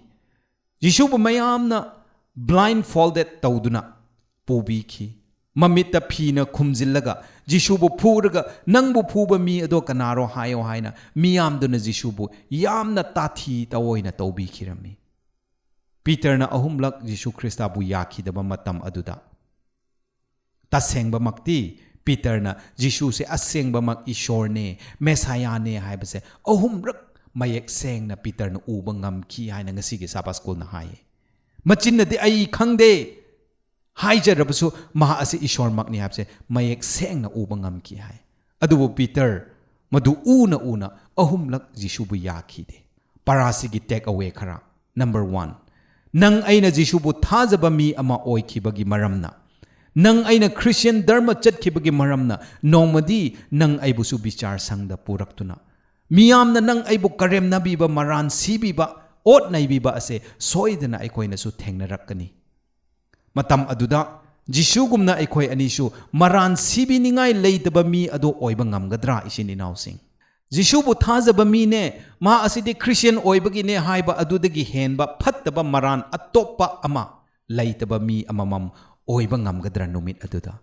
ꯖꯤꯁꯨꯕꯨ ꯃꯌꯥꯝꯅ ꯕ꯭ꯂꯥꯏꯟ ꯐꯣꯜꯗꯦꯠ ꯇꯧꯗꯨꯅ ꯄꯨꯕꯤꯈꯤ꯫ ꯃꯃꯤꯠꯇ ꯐꯤꯅ ꯈꯨꯝꯖꯤꯜꯂꯒ ꯖꯤꯁꯨꯕꯨ ꯐꯨꯔꯒ, "ꯅꯪꯕꯨ ꯐꯨꯕ ꯃꯤ ꯑꯗꯣ ꯀꯅꯥꯔꯣ ꯍꯥꯏꯌꯣ" ꯍꯥꯏꯅ ꯃꯤꯌꯥꯝꯗꯨꯅ ꯖꯤꯁꯨꯕꯨ ꯌꯥꯝꯅ ꯇꯥꯊꯤ ꯇꯥꯑꯣꯏꯅ ꯇꯧꯕꯤꯈꯤꯔꯝꯃꯤ꯫ ꯄꯤꯇꯔꯅ ꯑꯍꯨꯝꯂꯛ ꯖꯤꯁꯨ ꯈ꯭ꯔꯤꯁꯇꯕꯨ ꯌꯥꯈꯤꯗꯕ ꯃꯇꯝ ꯑꯗꯨꯗ, ꯇꯁꯦꯡꯕꯃꯛꯇꯤ ꯄꯤꯇꯔꯅ ꯖꯤꯁꯨꯁꯦ ꯑꯁꯦꯡꯕꯃꯛ ꯏꯁꯣꯔꯅꯦ, ꯃꯦꯁꯥꯌꯥꯅꯦ ꯍꯥꯏꯕꯁꯦ ꯑꯍꯨꯝꯔꯛ ꯃꯌꯦꯛ ꯁꯦꯡꯅ ꯄꯤꯇꯔꯅ ꯎꯕ ꯉꯝꯈꯤ ꯍꯥꯏꯅ ꯉꯁꯤꯒꯤ ꯁꯥꯕꯥ ꯁ꯭ꯀꯨꯜꯅ ꯍꯥꯏꯌꯦ꯫ ꯃꯆꯤꯟꯅꯗꯤ "ꯑꯩ ꯈꯪꯗꯦ" ꯍꯥꯏꯖꯔꯕꯁꯨ, ꯃꯍꯥꯛ ꯑꯁꯤ ꯏꯁꯣꯔꯃꯛꯅꯤ ꯍꯥꯏꯕꯁꯦ ꯃꯌꯦꯛ ꯁꯦꯡꯅ ꯎꯕ ꯉꯝꯈꯤ ꯍꯥꯏ꯫ ꯑꯗꯨꯕꯨ ꯄꯤꯇꯔ ꯃꯗꯨ ꯎꯅ ꯎꯅ ꯑꯍꯨꯝꯂꯛ ꯖꯤꯁꯨꯕꯨ ꯌꯥꯈꯤꯗꯦ꯫ ꯄꯔꯥꯁꯤꯒꯤ ꯇꯦꯛ ꯑꯋꯦ ꯈꯔ꯫ ꯅꯝꯕꯔ ꯋꯥꯟ, ꯅꯪ ꯑꯩꯅ ꯖꯤꯁꯨꯕꯨ ꯊꯥꯖꯕ ꯃꯤ ꯑꯃ ꯑꯣꯏꯈꯤꯕꯒꯤ ꯃꯔꯝꯅ, ꯅꯪ ꯑꯩꯅ ꯈ꯭ꯔꯤꯁꯇꯤꯌꯟ ꯙꯔꯃ ꯆꯠꯈꯤꯕꯒꯤ ꯃꯔꯝꯅ, ꯅꯣꯡꯃꯗꯤ ꯅꯪ ꯑꯩꯕꯨꯁꯨ ꯕꯤꯆꯥꯔ ꯁꯪꯗ ꯄꯨꯔꯛꯇꯨꯅ, ꯃꯤꯌꯥꯝꯅ ꯅꯪ ꯑꯩꯕꯨ ꯀꯔꯦꯝꯅꯕꯤꯕ, ꯃꯔꯥꯟ ꯁꯤꯕꯤꯕ, ꯑꯣꯠ ꯅꯩꯕꯤꯕ ꯑꯁꯦ ꯁꯣꯏꯗꯅ ꯑꯩꯈꯣꯏꯅꯁꯨ ꯊꯦꯡꯅꯔꯛꯀꯅꯤ꯫ ꯃꯇꯝ ꯑꯗꯨꯗ ꯖꯤꯁꯨꯒꯨꯝꯅ ꯑꯩꯈꯣꯏ ꯑꯅꯤꯁꯨ ꯃꯔꯥꯟ ꯁꯤꯕꯤꯅꯤꯡꯉꯥꯏ ꯂꯩꯇꯕ ꯃꯤ ꯑꯗꯨ ꯑꯣꯏꯕ ꯉꯝꯒꯗ꯭ꯔꯥ, ꯏꯆꯤꯟ ꯏꯅꯥꯎꯁꯤꯡ? ꯖꯤꯁꯨꯕꯨ ꯊꯥꯖꯕ ꯃꯤꯅꯦ, ꯃꯥ ꯑꯁꯤꯗꯤ ꯈ꯭ꯔꯤꯁꯇꯤꯌꯟ ꯑꯣꯏꯕꯒꯤꯅꯦ ꯍꯥꯏꯕ ꯑꯗꯨꯗꯒꯤ ꯍꯦꯟꯕ ꯐꯠꯇꯕ ꯃꯔꯥꯟ ꯑꯇꯣꯞꯄ ꯑꯃ ꯂꯩꯇꯕ ꯃꯤ ꯑꯃꯃꯝ ꯑꯣꯏꯕ ꯉꯝꯒꯗ꯭ꯔꯥ ꯅꯨꯃꯤꯠ ꯑꯗꯨꯗ?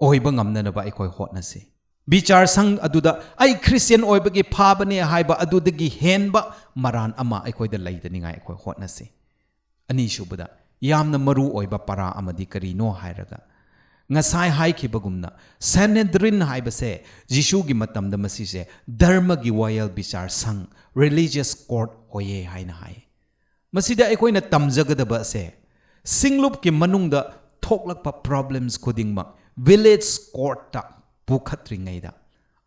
ꯑꯣꯏꯕ ꯉꯝꯅꯅꯕ ꯑꯩꯈꯣꯏ ꯍꯣꯠꯅꯁꯤ꯫ ꯕꯤꯆꯥꯔ ꯁꯪ ꯑꯗꯨꯗ "ꯑꯩ ꯈ꯭ꯔꯤꯁꯇꯤꯌꯟ ꯑꯣꯏꯕꯒꯤ ꯐꯥꯕꯅꯦ" ꯍꯥꯏꯕ ꯑꯗꯨꯗꯒꯤ ꯍꯦꯟꯕ ꯃꯔꯥꯟ ꯑꯃ ꯑꯩꯈꯣꯏꯗ ꯂꯩꯇꯅꯤꯡꯉꯥꯏ ꯑꯩꯈꯣꯏ ꯍꯣꯠꯅꯁꯤ꯫ ꯑꯅꯤꯁꯨꯕꯗ, ꯌꯥꯝꯅ ꯃꯔꯨ ꯑꯣꯏꯕ ꯄꯔꯥ ꯑꯃꯗꯤ ꯀꯔꯤꯅꯣ ꯍꯥꯏꯔꯒ, ꯉꯁꯥꯏ ꯍꯥꯏꯈꯤꯕꯒꯨꯝꯅ, ꯁꯦꯅꯦꯗ꯭ꯔꯤꯟ ꯍꯥꯏꯕꯁꯦ ꯖꯤꯁꯨꯒꯤ ꯃꯇꯝꯗ ꯃꯁꯤꯁꯦ ꯙꯔꯃꯒꯤ ꯋꯥꯌꯦꯜ ꯕꯤꯆꯥꯔ ꯁꯪ, ꯔꯤꯂꯤꯖꯤꯌꯁ ꯀꯣꯔꯠ ꯑꯣꯏꯌꯦ ꯍꯥꯏꯅ ꯍꯥꯏ꯫ ꯃꯁꯤꯗ ꯑꯩꯈꯣꯏꯅ ꯇꯝꯖꯒꯗꯕ ꯑꯁꯦ, ꯁꯤꯡꯂꯨꯞꯀꯤ ꯃꯅꯨꯡꯗ ꯊꯣꯛꯂꯛꯄ ꯄ꯭ꯔꯣꯕ꯭ꯂꯦꯝꯁ ꯈꯨꯗꯤꯡꯃꯛ ꯚꯤꯂꯦꯖ ꯀꯣꯔꯠꯇ ꯄꯨꯈꯠꯇ꯭ꯔꯤꯉꯩꯗ,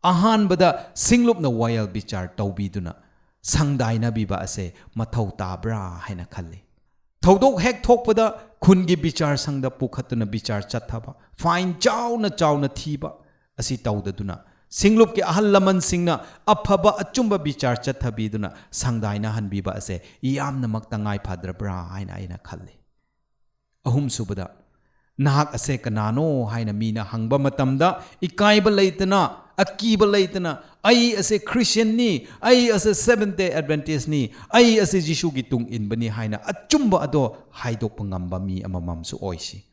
ꯑꯍꯥꯟꯕꯗ ꯁꯤꯡꯂꯨꯞꯅ ꯋꯥꯌꯦꯜ ꯕꯤꯆꯥꯔ ꯇꯧꯕꯤꯗꯨꯅ ꯁꯪꯗꯥꯏꯅꯕꯤꯕ ꯑꯁꯦ ꯃꯊꯧ ꯇꯥꯕ꯭ꯔꯥ ꯍꯥꯏꯅ ꯈꯜꯂꯤ꯫ ꯊꯧꯗꯣꯛ ꯍꯦꯛ ꯊꯣꯛꯄꯗ ꯈꯨꯟꯒꯤ ꯕꯤꯆꯥꯔ ꯁꯪꯗ ꯄꯨꯈꯠꯇꯨꯅ ꯕꯤꯆꯥꯔ ꯆꯠꯊꯕ, ꯐꯥꯏꯟ ꯆꯥꯎꯅ ꯆꯥꯎꯅ ꯊꯤꯕ, ꯑꯁꯤ ꯇꯧꯗꯗꯨꯅ ꯁꯤꯡꯂꯨꯞꯀꯤ ꯑꯍꯜ ꯂꯃꯟꯁꯤꯡꯅ ꯑꯐꯕ ꯑꯆꯨꯝꯕ ꯕꯤꯆꯥꯔ ꯆꯠꯊꯕꯤꯗꯨꯅ ꯁꯪꯗꯥꯏꯅꯍꯟꯕꯤꯕ ꯑꯁꯦ ꯌꯥꯝꯅꯃꯛ ꯇꯉꯥꯏ ꯐꯗ꯭ꯔꯕ꯭ꯔꯥ ꯍꯥꯏꯅ ꯑꯩꯅ ꯈꯜꯂꯤ꯫ ꯑꯍꯨꯝꯁꯨꯕꯗ, ꯅꯍꯥꯛ ꯑꯁꯦ ꯀꯅꯥꯅꯣ ꯍꯥꯏꯅ ꯃꯤꯅ ꯍꯪꯕ ꯃꯇꯝꯗ ꯏꯀꯥꯏꯕ ꯂꯩꯇꯅ, ꯑꯀꯤꯕ ꯂꯩꯇꯅ, "ꯑꯩ ꯑꯁꯦ ꯈ꯭ꯔꯤꯁꯇꯤꯌꯟꯅꯤ, ꯑꯩ ꯑꯁꯦ ꯁꯦꯚꯦꯟ ꯗꯦ ꯑꯦꯗꯚꯦꯟꯇꯤꯁꯅꯤ, ꯑꯩ ꯑꯁꯦ ꯖꯤꯁꯨꯒꯤ ꯇꯨꯡ ꯏꯟꯕꯅꯤ" ꯍꯥꯏꯅ ꯑꯆꯨꯝꯕ ꯑꯗꯣ ꯍꯥꯏꯗꯣꯛꯄ ꯉꯝꯕ ꯃꯤ ꯑꯃꯃꯝꯁꯨ ꯑꯣꯏꯁꯤ꯫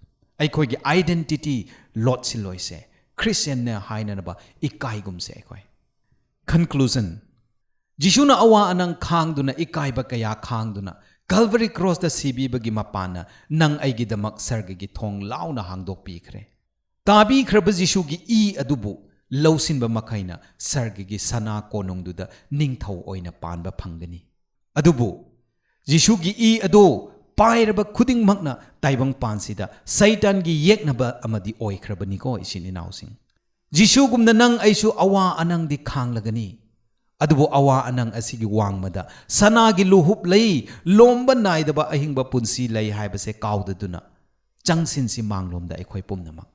ꯑꯩꯈꯣꯏꯒꯤ ꯑꯥꯏꯗꯦꯟꯇꯤꯇꯤ ꯂꯣꯠꯁꯤꯜꯂꯣꯏꯁꯦ꯫ ꯈ꯭ꯔꯤꯁꯇꯤꯌꯟꯅ ꯍꯥꯏꯅꯅꯕ ꯏꯀꯥꯏꯒꯨꯝꯁꯦ ꯑꯩꯈꯣꯏ꯫ Conclusion. ꯖꯤꯁꯨꯅ ꯑꯋꯥ ꯑꯅꯪ ꯈꯥꯡꯗꯨꯅ, ꯏꯀꯥꯏꯕ ꯀꯌꯥ ꯈꯥꯡꯗꯨꯅ, ꯀꯜꯚꯔꯤ ꯀ꯭ꯔꯣꯁꯇ ꯁꯤꯕꯤꯕꯒꯤ ꯃꯄꯥꯟꯅ ꯅꯪ ꯑꯩꯒꯤꯗꯃꯛ ꯁꯔꯒꯒꯤ ꯊꯣꯡ ꯂꯥꯎꯅ ꯍꯥꯡꯗꯣꯛꯄꯤꯈ꯭ꯔꯦ꯫ ꯇꯥꯕꯤꯈ꯭ꯔꯕ ꯖꯤꯁꯨꯒꯤ ꯏ ꯑꯗꯨꯕꯨ ꯂꯧꯁꯤꯟꯕ ꯃꯈꯩꯅ ꯁꯔꯒꯒꯤ ꯁꯅꯥ ꯀꯣꯅꯨꯡꯗꯨꯗ ꯅꯤꯡꯊꯧ ꯑꯣꯏꯅ ꯄꯥꯟꯕ ꯐꯪꯒꯅꯤ꯫ ꯑꯗꯨꯕꯨ ꯖꯤꯁꯨꯒꯤ ꯏ ꯑꯗꯨ ꯄꯥꯏꯔꯕ ꯈꯨꯗꯤꯡꯃꯛꯅ ꯇꯥꯏꯕꯪꯄꯥꯟꯁꯤꯗ ꯁꯩꯇꯥꯟꯒꯤ ꯌꯦꯛꯅꯕ ꯑꯃꯗꯤ ꯑꯣꯏꯈ꯭ꯔꯕꯅꯤꯀꯣ, ꯏꯆꯤꯟ ꯏꯅꯥꯎꯁꯤꯡ꯫ ꯖꯤꯁꯨꯒꯨꯝꯅ ꯅꯪ ꯑꯩꯁꯨ ꯑꯋꯥ ꯑꯅꯪꯗꯤ ꯈꯥꯡꯂꯒꯅꯤ, ꯑꯗꯨꯕꯨ ꯑꯋꯥ ꯑꯅꯪ ꯑꯁꯤꯒꯤ ꯋꯥꯡꯃꯗ ꯁꯅꯥꯒꯤ ꯂꯨꯍꯨꯞ ꯂꯩ, ꯂꯣꯝꯕ ꯅꯥꯏꯗꯕ ꯑꯍꯤꯡꯕ ꯄꯨꯟꯁꯤ ꯂꯩ ꯍꯥꯏꯕꯁꯦ ꯀꯥꯎꯗꯗꯨꯅ ꯆꯪꯁꯤꯟꯁꯤ ꯃꯥꯡꯂꯣꯝꯗ ꯑꯩꯈꯣꯏ ꯄꯨꯝꯅꯃꯛ꯫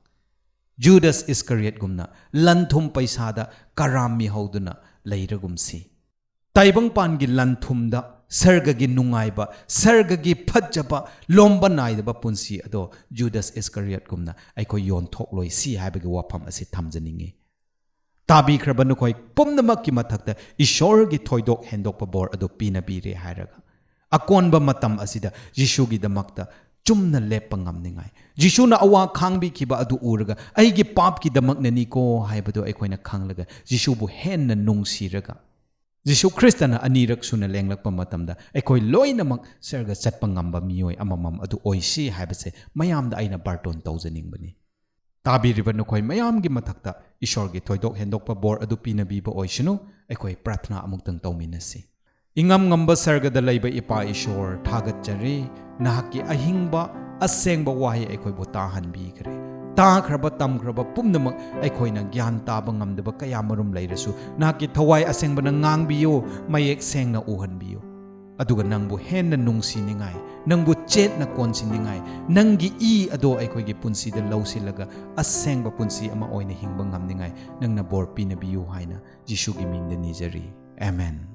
ꯖꯨꯗꯥꯁ ꯏꯁꯀꯔꯤꯌꯠꯒꯨꯝꯅ ꯂꯟ ꯊꯨꯝ ꯄꯩꯁꯥꯗ ꯀꯔꯥꯝꯃꯤꯍꯧꯗꯨꯅ ꯂꯩꯔꯒꯨꯝꯁꯤ꯫ ꯇꯥꯏꯕꯪꯄꯥꯟꯒꯤ ꯂꯟ ꯊꯨꯝꯗ, ꯁꯔꯒꯒꯤ ꯅꯨꯡꯉꯥꯏꯕ, ꯁꯔꯒꯒꯤ ꯐꯠꯖꯕ, ꯂꯣꯝꯕ ꯅꯥꯏꯗꯕ ꯄꯨꯟꯁꯤ ꯑꯗꯣ ꯖꯨꯗꯥꯁ ꯏꯁꯀꯔꯤꯌꯠꯒꯨꯝꯅ ꯑꯩꯈꯣꯏ ꯌꯣꯟꯊꯣꯛꯂꯣꯏꯁꯤ ꯍꯥꯏꯕꯒꯤ ꯋꯥꯐꯝ ꯑꯁꯤ ꯊꯝꯖꯅꯤꯡꯏ꯫ ꯇꯥꯕꯤꯈ꯭ꯔꯕ ꯅꯈꯣꯏ ꯄꯨꯝꯅꯃꯛꯀꯤ ꯃꯊꯛꯇ ꯏꯁꯣꯔꯒꯤ ꯊꯣꯏꯗꯣꯛ ꯍꯦꯟꯗꯣꯛꯄ ꯕꯣꯔ ꯑꯗꯨ ꯄꯤꯅꯕꯤꯔꯦ ꯍꯥꯏꯔꯒ, ꯑꯀꯣꯟꯕ ꯃꯇꯝ ꯑꯁꯤꯗ ꯖꯤꯁꯨꯒꯤꯗꯃꯛꯇ ꯆꯨꯝꯅ ꯂꯦꯞꯄ ꯉꯝꯅꯤꯡꯉꯥꯏ, ꯖꯤꯁꯨꯅ ꯑꯋꯥ ꯈꯥꯡꯕꯤꯈꯤꯕ ꯑꯗꯨ ꯎꯔꯒ ꯑꯩꯒꯤ ꯄꯥꯞꯀꯤꯗꯃꯛꯅꯅꯤꯀꯣ ꯍꯥꯏꯕꯗꯨ ꯑꯩꯈꯣꯏꯅ ꯈꯪꯂꯒ, ꯖꯤꯁꯨꯕꯨ ꯍꯦꯟꯅ ꯅꯨꯡꯁꯤꯔꯒ, ꯖꯤꯁꯨ ꯈ꯭ꯔꯤꯁꯇꯅ ꯑꯅꯤꯔꯛ ꯁꯨꯅ ꯂꯦꯡꯂꯛꯄ ꯃꯇꯝꯗ ꯑꯩꯈꯣꯏ ꯂꯣꯏꯅꯃꯛ ꯁꯔꯒ ꯆꯠꯄ ꯉꯝꯕ ꯃꯤꯑꯣꯏ ꯑꯃꯃꯝ ꯑꯗꯨ ꯑꯣꯏꯁꯤ ꯍꯥꯏꯕꯁꯦ ꯃꯌꯥꯝꯗ ꯑꯩꯅ ꯕꯥꯔꯇꯣꯟ ꯇꯧꯖꯅꯤꯡꯕꯅꯤ꯫ ꯇꯥꯕꯤꯔꯤꯕ ꯅꯈꯣꯏ ꯃꯌꯥꯝꯒꯤ ꯃꯊꯛꯇ ꯏꯁꯣꯔꯒꯤ ꯊꯣꯏꯗꯣꯛ ꯍꯦꯟꯗꯣꯛꯄ ꯕꯣꯔ ꯑꯗꯨ ꯄꯤꯅꯕꯤꯕ ꯑꯣꯏꯁꯅꯨ꯫ ꯑꯩꯈꯣꯏ ꯄ꯭ꯔꯥꯊꯅꯥ ꯑꯃꯨꯛꯇꯪ ꯇꯧꯃꯤꯟꯅꯁꯤ꯫ ꯏꯉꯝ ꯉꯝꯕ ꯁꯔꯒꯗ ꯂꯩꯕ ꯏꯄꯥ ꯏꯁꯣꯔ, ꯊꯥꯒꯠꯆꯔꯤ, ꯅꯍꯥꯛꯀꯤ ꯑꯍꯤꯡꯕ ꯑꯁꯦꯡꯕ ꯋꯥꯍꯩ ꯑꯩꯈꯣꯏꯕꯨ ꯇꯥꯍꯟꯕꯤꯈ꯭ꯔꯦ꯫ ꯇꯥꯈ꯭ꯔꯕ ꯇꯝꯈ꯭ꯔꯕ ꯄꯨꯝꯅꯃꯛ ꯑꯩꯈꯣꯏꯅ ꯒ꯭ꯌꯥꯟ ꯇꯥꯕ ꯉꯝꯗꯕ ꯀꯌꯥ ꯃꯔꯨꯝ ꯂꯩꯔꯁꯨ, ꯅꯍꯥꯛꯀꯤ ꯊꯋꯥꯏ ꯑꯁꯦꯡꯕꯅ ꯉꯥꯡꯕꯤꯌꯨ, ꯃꯌꯦꯛ ꯁꯦꯡꯅ ꯎꯍꯟꯕꯤꯌꯨ꯫ ꯑꯗꯨꯒ ꯅꯪꯕꯨ ꯍꯦꯟꯅ ꯅꯨꯡꯁꯤꯅꯤꯡꯉꯥꯏ, ꯅꯪꯕꯨ ꯆꯦꯠꯅ ꯀꯣꯟꯁꯤꯟꯅꯤꯡꯉꯥꯏ, ꯅꯪꯒꯤ ꯏ ꯑꯗꯣ ꯑꯩꯈꯣꯏꯒꯤ ꯄꯨꯟꯁꯤꯗ ꯂꯧꯁꯤꯜꯂꯒ ꯑꯁꯦꯡꯕ ꯄꯨꯟꯁꯤ ꯑꯃ ꯑꯣꯏꯅ ꯍꯤꯡꯕ ꯉꯝꯅꯤꯡꯉꯥꯏ ꯅꯪꯅ ꯕꯣꯔ ꯄꯤꯅꯕꯤꯌꯨ ꯍꯥꯏꯅ ꯖꯤꯁꯨꯒꯤ ꯃꯤꯡꯗ ꯅꯤꯖꯔꯤ꯫ ꯑꯦꯃꯦꯟ꯫